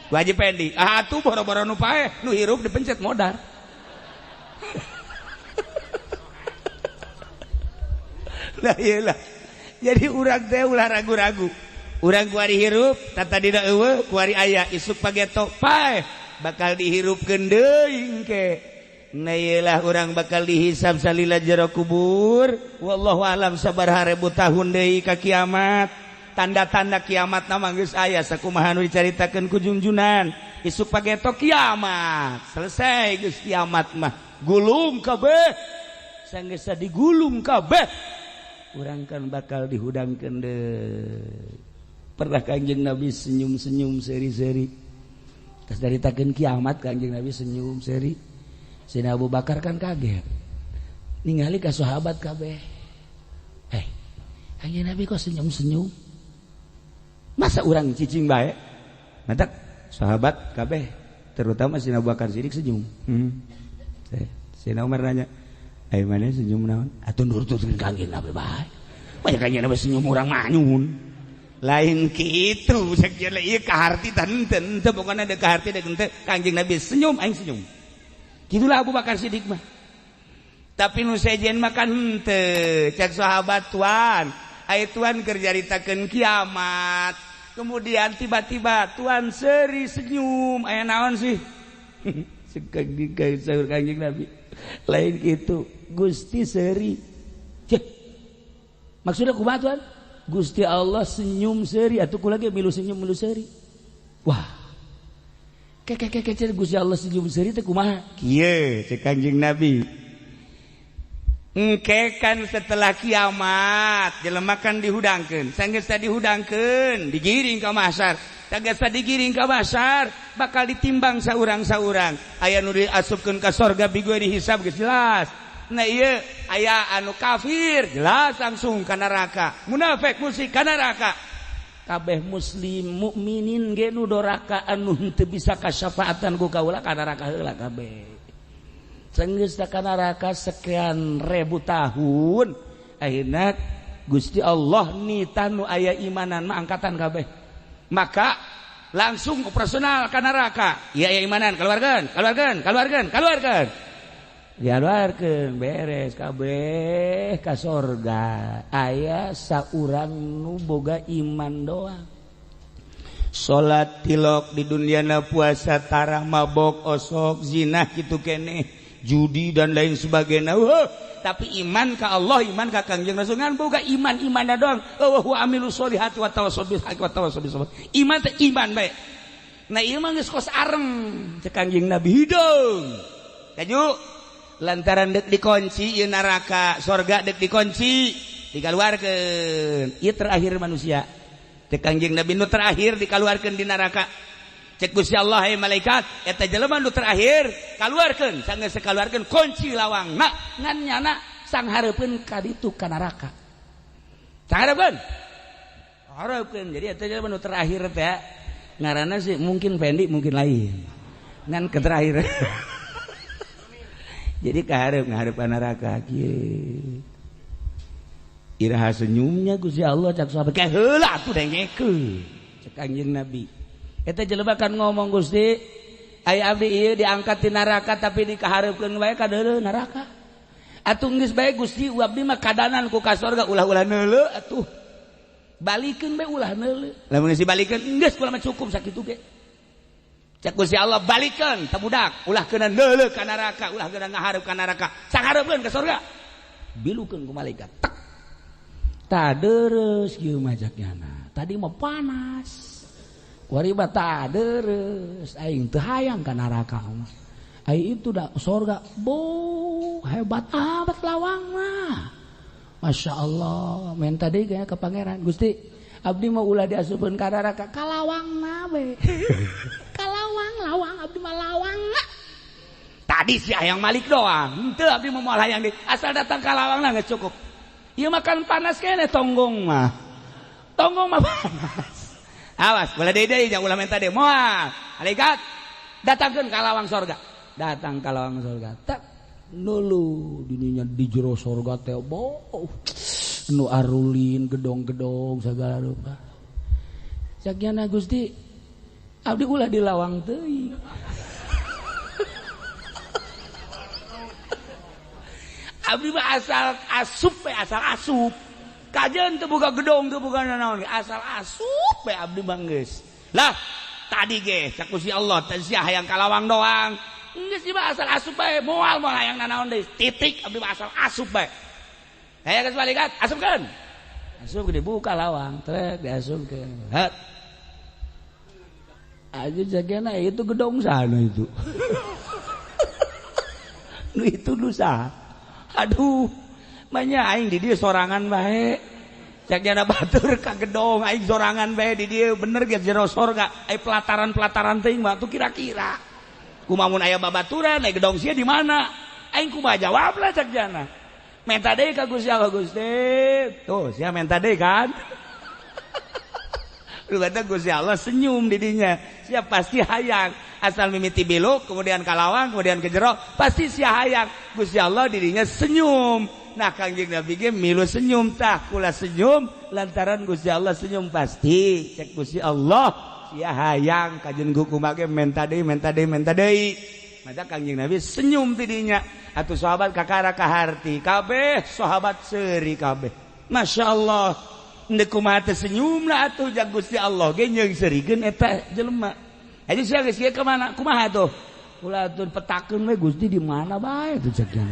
Speaker 1: Haji Pendi, ah tuh boro-boro nu paeh, nu hirup dipencet modar. Lah iyalah. Jadi urang teh ulah ragu-ragu. Urang kuari hirup, tata dina eueuh, kuari aya isuk pageto paeh bakal dihirupkeun deui engke. Nah iyalah urang bakal dihisab salila jero kubur. Wallahu alam sabaraha ribu tahun deui ka kiamat. Tanda-tanda kiamat nama geus aya sakumaha nu dicaritakeun ku junjunan. Isuk pageto kiamat. Selesai geus kiamat mah. Gulung kabeh. Sanggeus digulung kabeh. Urang kan bakal dihudangkeun deui. Pernah Kangjeng Nabi senyum-senyum seri-seri. Tas caritakeun kiamat Kangjeng Nabi senyum seri. Sayyidina Abu Bakar kan kaget. Ningali ka sahabat kabeh. Kangjeng Nabi kok senyum-senyum? Masa urang cicing bae? Mantak sahabat kabeh terutama Sayyidina Abu Bakar Siddiq senyum. Sayyidina Umar nanya, "Ai maneh senyum naon?" Atuh nurutkeun Kangjeng Nabi bae. Banyak Kangjeng Nabi senyum urang manyun. Lain kitu sakieu ieu kaharti tah henteu henteu pokona deuk kaharti deuk henteu Kangjeng Nabi senyum aing senyum. Gitulah Abu Bakar Siddiq mah. Tapi nu sejen mah kan henteu cek sahabat tuan, aya tuan keur nyaritakeun kiamat. Kemudian tiba-tiba tuan seri senyum, aya naon sih? Saur Kangjeng Nabi. Lain kitu, Gusti seri. Cek. Maksudnya kumaha tuan? Gusti Allah senyum seri atuh kula ge milu senyum milu seri. Wah. Keke Gusti Allah senyum seri teh kumaha? Kieu cek Kangjeng Nabi. Engke kan setelah kiamat jelema kan dihudangkeun. Sanggeus dihudangkeun, digiring ka mahsyar. Sanggeus digiring ka mahsyar, bakal ditimbang saurang-saurang. Aya nu diasupkeun ka sorga bigoe dihisab geus jelas. Nah iya aya anu kafir jelas langsung ka neraka, munafik musik ka neraka. Kabeh muslim mukminin ge nu doraka anu henteu bisa kasyafaatan ku kaula ka neraka heula kabeh. Sanggeus ka neraka sekian ribu tahun akhirna Gusti Allah nita nu aya imanan mah angkatan kabeh. Maka langsung operasional ka neraka. Ieu aya imanan keluarkeun, keluarkeun, keluarkeun, keluarkeun. Dialuarkeun beres kabeh ka sorga. Aya saurang nu boga iman doang. Salat tilok di duniana puasa tarah mabok osok zina kitu keneh judi dan lain sebagainya. Tapi iman ka Allah, iman ka Kangjeng Rasul ngan boga iman imanna doang. Wa amilu sholihati wa tawassaw bil haqqi wa tawassaw bis sabr. Iman teh iman bae. Nah ieu mah geus kos areng cek Kangjeng Nabi hideung. Kaju lantaran dek dikunci ieu neraka, sorga dek dikunci, dikaluarkeun. Ieu terakhir manusia. Cek Kangjeng Nabi nu terakhir dikaluarkeun di neraka. Cek Gusti Allah hey malaikat, eta jelema nu terakhir kaluarkeun, sanggeus sakaluarkeun kunci lawangna ngan nyana sanghareupeun ka ditu ka neraka. Sanghareupeun. Hareupeun. Jadi eta jelema nu terakhir teh ngaranna sih mungkin Fendi mungkin lain. Ngan ke terakhir. Jadi kaharep ngaharep ka neraka kieu. Iraha senyumnya Gusti Allah cak sahabat kayak heula atuh dengekeun. Cek Kangjeng Nabi. Eta jelema kan ngomong Gusti, aya abdi ieu diangkat ti neraka tapi dikahareupeun wae ka deuleu neraka. Atuh geus bae Gusti abdi mah kadanan ku ka sorga ulah-ulah neuleu atuh. Balikeun bae ulah neuleu. Lamun geus dibalikeun geus kula mah cukup sakitu ge. Cek Gusti Allah balikeun ta budak, ulah keuna neuleu ka neraka, ulah keuna ngahareup ka neraka. Sanghareupeun ka sorga. Bilukeun ku malaikat. Tek. Ta deres kieu mah cak nyana. Tadi mah panas. Kuari mah ta deres aing teu hayang ka neraka mah. Aing itu dah sorga, bo hebat amat lawang mah. Masya Allah, minta deui kayaknya ke pangeran. Gusti, abdi mau ulah diasupkeun ka neraka, ka lawangna we. Kalawang, lawang, abdi mah lawang. Tadi si hayang malik doang. Henteu abdi mah moal hayang deui. Asal datang ka lawangna geus cukup. Ieu makan panas keneh tonggong mah. Tonggong mah panas. Awas, ulah deui deui jangan ulah minta deui. Moal. Malaikat datangkeun ka lawang sorga. Datang ka lawang sorga. Tak nulu dininya di jero sorga teh bo. Nu arulin gedong-gedong segala rupa. Cak nyana Gusti, abdi ulah di lawang teuing. Abdi mah asal asup we, asal asup. Kajeun teu boga gedong teu boga nanaon, asal asup we abdi mah geus. Lah, tadi ge cak Gusti Allah teh sia hayang ka lawang doang. Geus mah asal asup bae, moal moal hayang nanaon deui. Titik abdi mah asal asup bae. Hayang geus malaikat, asupkeun. Asup dibuka lawang, trek diasupkeun. Hat. Aja jagana itu gedong sana itu. Nu itu dosa. Aduh, banyak aing di dieu sorangan bae. Cak jana batur ka gedong aing sorangan bae di dieu bener ge jero sorga. Ai pelataran-pelataran teuing mah tuh kira-kira. Kumaha mun aya babaturan ai gedong sia di mana? Aing kumaha jawab lah cak jana. Menta deui ka Gusti Allah Gusti. Tuh sia menta deui kan. Lu kata Gusti Allah senyum di dinya. Sia pasti hayang. Asal mimiti biluk, kemudian kalawang, kemudian ke jero, pasti sia hayang. Gusti Allah dirinya senyum. Nah Kangjeng Nabi ge milu senyum tah kula senyum lantaran Gusti Allah senyum pasti cek Gusti Allah sia hayang kajen kumaha ge menta deui menta deui menta deui. Maka Kangjeng Nabi senyum tidinya atuh sahabat kakara kaharti kabeh sahabat seuri kabeh. Masya Allah ndek kumaha teh senyum lah atuh jag Gusti Allah ge nyeung seurikeun eta jelema. Aja sia geus ka mana kumaha tuh? Ulah atuh petakeun we Gusti di mana bae tuh cek teh.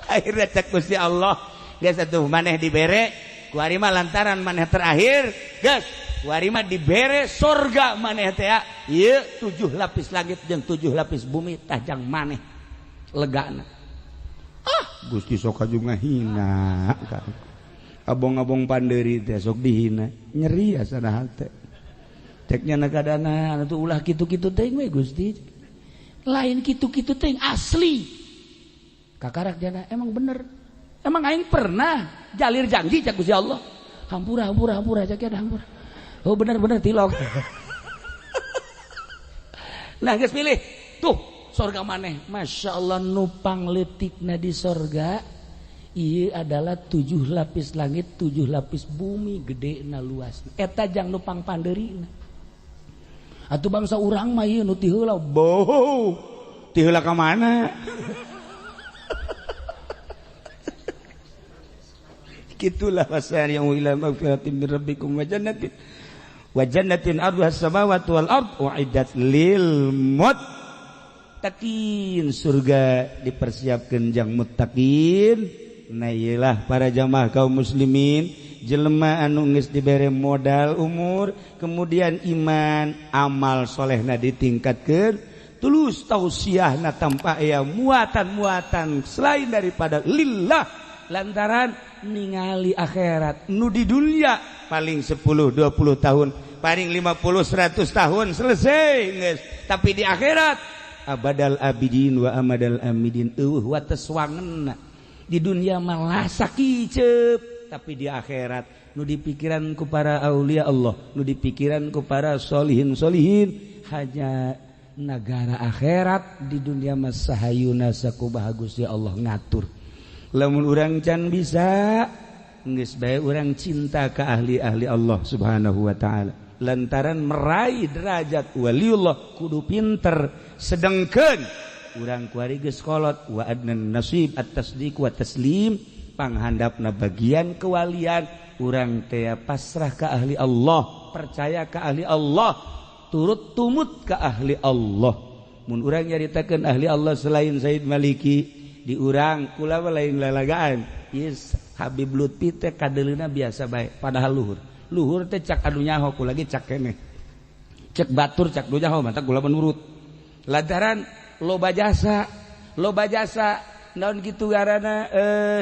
Speaker 1: Akhirnya cek Gusti Allah geus atuh maneh dibere ku ari mah lantaran maneh terakhir geus ku ari mah dibere sorga maneh teh ieu 7 lapis langit jeung 7 lapis bumi tah jang maneh legana. Ah Gusti sok aju ngahina abong-abong pandeuri teh sok dihina nyeri asana hate cek nya kadana atuh ulah kitu-kitu teh we Gusti lain kitu-kitu teh asli. Kakarak jana emang bener emang aing pernah jalir janji cek Gusti Allah hampura hampura hampura cek ya hampura oh bener-bener tilok. Nah geus pilih tuh sorga maneh Masya Allah nupang leutikna di sorga ieu adalah 7 lapis langit 7 lapis bumi gedena luas eta jang nupang pandeurina atuh bangsa urang mah ieu nu ti heula boh ti heula ka mana. Gitulah wasari'u ila magfiratin min rabbikum wa jannatin arduha as-samawati wal ard uiddat lil muttaqin. Surga dipersiapkeun jang muttaqin. Nah iyalah para jamaah kaum muslimin jelema anu geus dibere modal umur kemudian iman amal solehna ditingkatkeun tulus tausiahna tanpa aya muatan-muatan selain daripada lillah lantaran ningali akhirat nu di dunia paling 10 20 tahun paling 50 100 tahun selesai geus tapi di akhirat abadal abidin wa amadal amidin eueuh wates wangenna di dunia malah sakiceup tapi di akhirat nu dipikiran ku para aulia Allah nu dipikiran ku para solihin solihin hanya negara akhirat di dunia mah sahayuna sakumaha Gusti Allah ngatur. Lamun urang can bisa geus bae urang cinta ka ahli-ahli Allah Subhanahu wa taala lantaran meraih derajat waliullah kudu pinter sedengkeun urang kuari geus kolot wa adnan nasib at-tasdiq wa taslim panghandapna bagian kewalian urang teh pasrah ka ahli Allah percaya ka ahli Allah turut tumut ka ahli Allah. Mun urang nyaritakeun ahli Allah selain Said Maliki di urang kula lain lalagaan yes Habib Lutfi teh kadeleuna biasa bae padahal luhur luhur teh cak anu nyaho kula ge cak keneh cek batur cak nu nyaho mantap kula menurut lantaran loba jasa naon kitu garana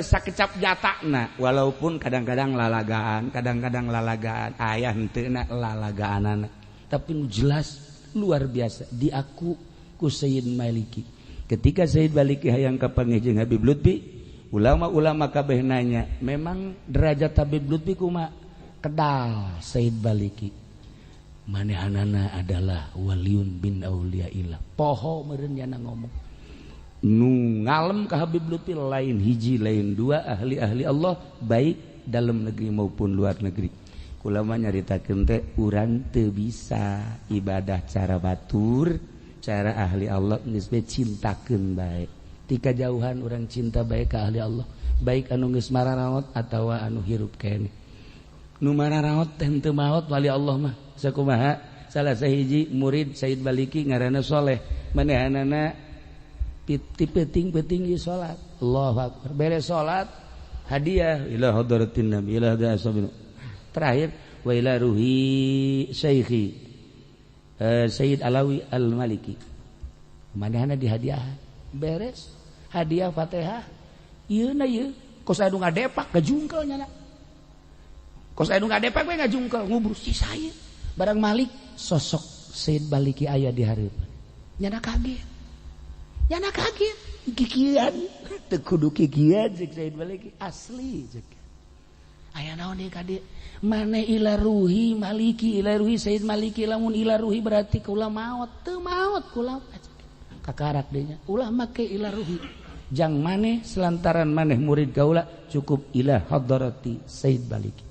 Speaker 1: sakecap jatana walaupun kadang-kadang lalagaan aya henteu na lalagaanana tapi nu jelas luar biasa diaku ku Sayyid Maliki. Ketika Sayyid Maliki hayang kapanggih jeung Habib Lutfi, ulama-ulama kabeh nanya, memang derajat Habib Lutfi kumaha? Kedal Sayyid Maliki. Manehanana adalah waliun bin auliaillah. Poho meureun nyana ngomong. Nu ngalem ka Habib Lutfi lain hiji lain dua ahli-ahli Allah baik dalam negeri maupun luar negeri. Kula mah nyaritakeun teh urang teu bisa ibadah cara batur cara ahli Allah geus bae cintakeun bae. Tika jauhan urang cinta bae ka ahli Allah, baik anu geus mararaot atawa anu hirup keneh. Nu mararaot teh henteu maot wali Allah mah. Sakumaha salah sahiji murid Sayyid Maliki ngaranna Soleh, manehanana ti peuting-peuting ieu salat. Allahu akbar. Beres salat hadiah ila hadratin nabi ila hadratin terakhir wa ila ruhi syaikhi Sayyid Alawi Al-Maliki. Manehna dihadiah beres hadiah Fatihah ieu na ieu kos anu ngadepak ngajungkel nyana kos anu ngadepak we ngajungkel ngubur si saya barang Malik sosok Sayyid Maliki aya di hareupeun nyana kaget kikian teu kudu kikian cek Sayyid Maliki asli cek aya naon deui ka dieu mane ila ruhi maliki ila ruhi Sayyid Maliki lamun ila ruhi berarti kula maot teu maot kula kakarak deui nya ulah make ila ruhi Jang maneh selantaran maneh murid kaula cukup ila hadarati Said Baliki.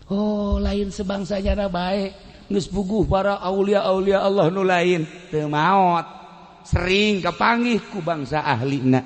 Speaker 1: Oh, lain sebangsa jana baik, geus puguh para aulia-aulia Allah nu lain teu maot, sering kapanggih ku bangsa ahlina.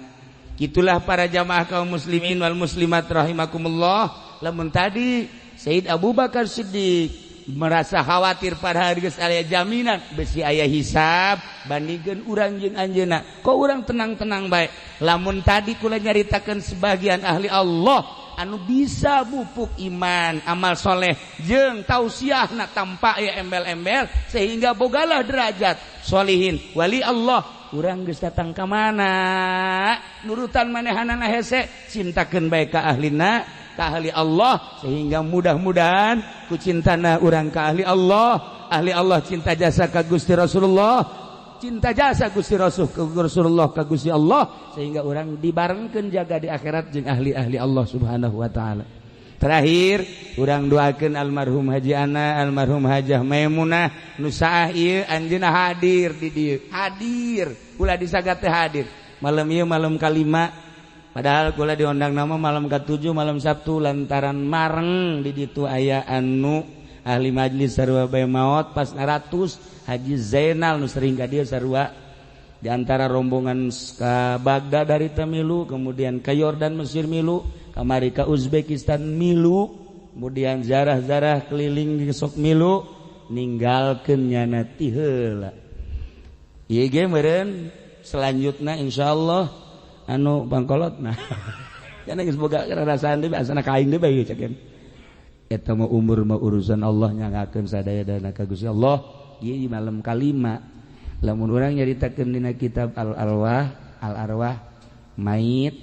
Speaker 1: Itulah para jamaah kaum muslimin wal muslimat rahimakumullah. Lamun tadi Sayyid Abu Bakar Siddiq merasa khawatir pada hari geus aya jaminan besi aya hisab, bandingkeun urang jeung anjeunna, kok urang tenang-tenang bae. Lamun tadi kula nyaritakeun sebagian ahli Allah anu bisa mupuk iman, amal soleh jeung tausiahna tampak ya embel-embel sehingga bogalah derajat solihin wali Allah. Urang geus datang ka mana nurutan manehanana hese, cintakeun bae ka ahlina, ka ahli Allah, sehingga mudah-mudahan ku cintana urang ka ahli Allah, ahli Allah cinta jasa ka Gusti Rasulullah, cinta jasa Gusti Rasul ke Rasulullah ka Gusti Allah, sehingga orang dibarengkeun jaga di akhirat jeung ahli-ahli Allah Subhanahu wa taala. Terakhir urang doakeun almarhum Haji Ana, almarhum Hajah Maimunah nu saah ieu anjeunna hadir di dieu. Hadir, ulah disagat teh hadir. Malam ieu malam kalima, padahal kula diundang nama malam ke-7 malam Sabtu, lantaran mareng di ditu aya anu ahli majlis sarua bae maot pas 100 Haji Zainal nu sering ka dieu sarua di antara rombongan ka Baghdad dari milu, kemudian ke Yordan Mesir milu, kamari ka Uzbekistan milu, kemudian zarah-zarah keliling di sok milu, ninggalkeun nyana ti heula. Ieu ge meureun selanjutna insyaallah anu bangkolot nah. Kana geus boga rarasaan deui asana ka aing deui bae cek. Eta mah umur mah urusan Allah, nyangakeun sadaya-dana ka Gusti Allah. Ieu malam kalima lamun urang nyaritakeun dina kitab Al-Arwah, Al-Arwah mait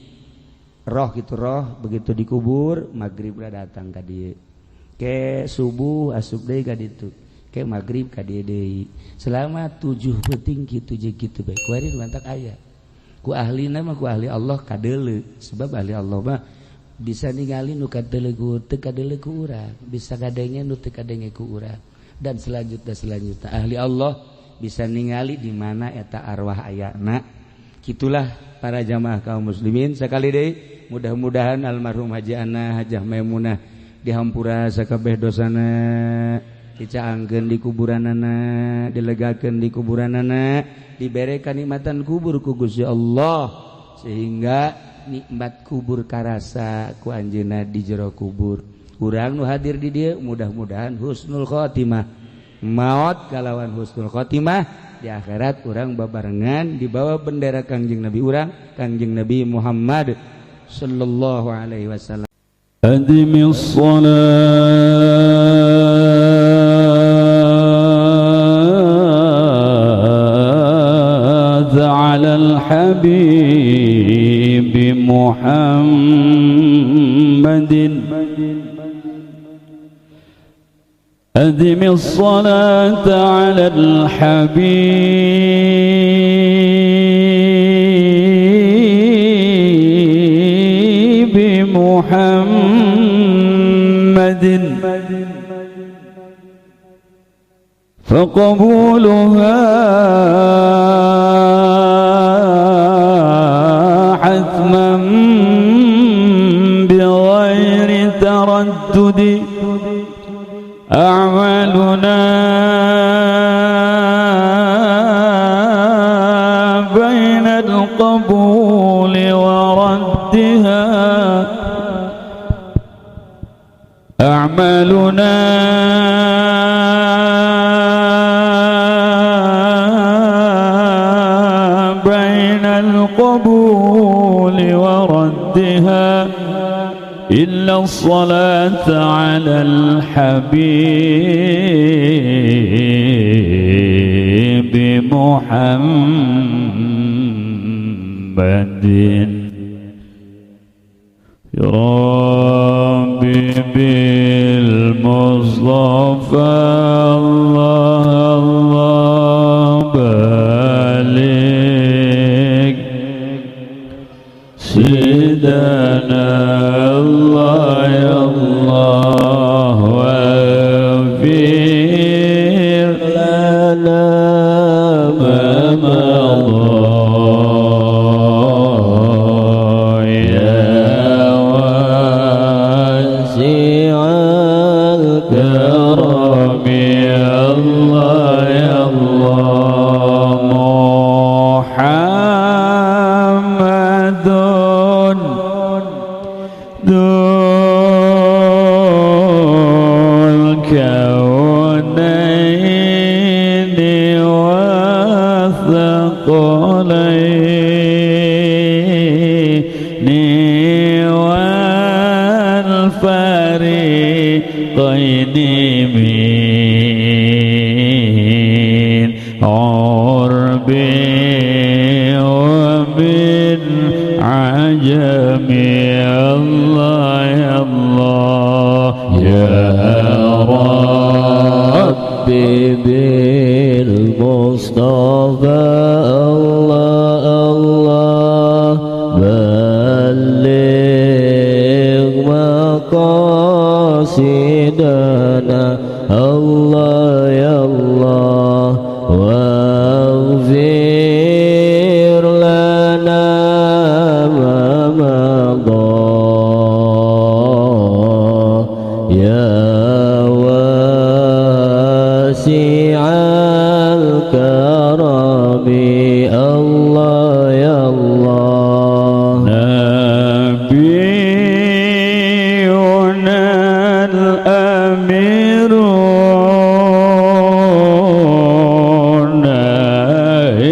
Speaker 1: roh gitu, roh begitu dikubur maghrib udah datang ka dieu, ke subuh asup deui ka ditu, ke maghrib ka dieu deui selama 7 peuting kitu jeung kitu bae. Kuari mantak aya ku ahlina mah, ku ahli Allah kadeuleu, sebab ahli Allah mah bisa ningali nu kadeuleu teu kadeuleu ku urang, bisa kadenge nu teu kadenge ku urang, dan selanjutnya selanjutnya ahli Allah bisa ningali di mana eta arwah ayana. Gitulah para jamaah kaum muslimin sekali deui, mudah-mudahan almarhum Haji Ana, Hajah Maimunah dihampura sakabeh dosana, dicaangkeun di kuburanana, dilegakeun di kuburanana, dibere kanikmatan kubur ku Gusti Allah sehingga nikmat kubur karasa ku anjeunna di jero kubur. Urang nu hadir di dieu mudah-mudahan husnul khotimah, maut kalawan husnul khotimah, di akhirat urang babarengan di bawah bendera Kangjeng Nabi urang, Kangjeng Nabi Muhammad sallallahu alaihi wasallam.
Speaker 3: Adimis salat ala al-habib Muhammadin. أدم الصلاة على الحبيب محمد فقبولها حتما بغير تردد. أعمالنا بين القبول وردها، أعمالنا بين القبول وردها إلا الصلاة على الحبيب محمد. يا ربي بالمصطفى الله الله بلغ سيدنا الله يا الله واغفر لنا ما مضى. عرب ومن عجم. الله يا الله يا ربي
Speaker 4: بالمصطفى الله الله بلغ مقاصدنا الله يا الله واغفر لنا ما مضى يا واسع الكرم الله يا الله.
Speaker 3: نبينا الأمير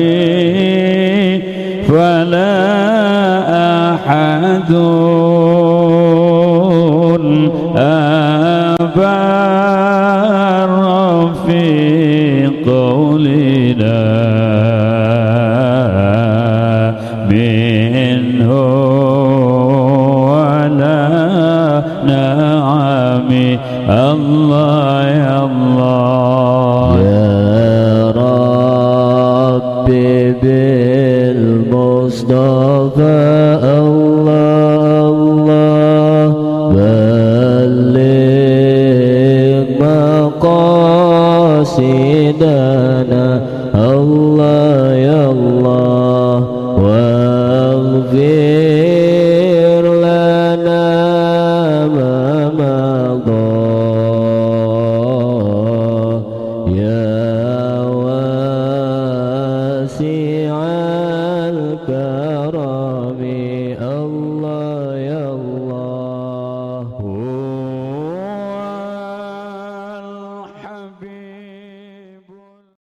Speaker 3: ناهي فلا أحد أبر في قولنا منه ولا نعم. الله يا الله
Speaker 4: يا ربي بالمصطفى الله الله بلغ مقاصدنا الله.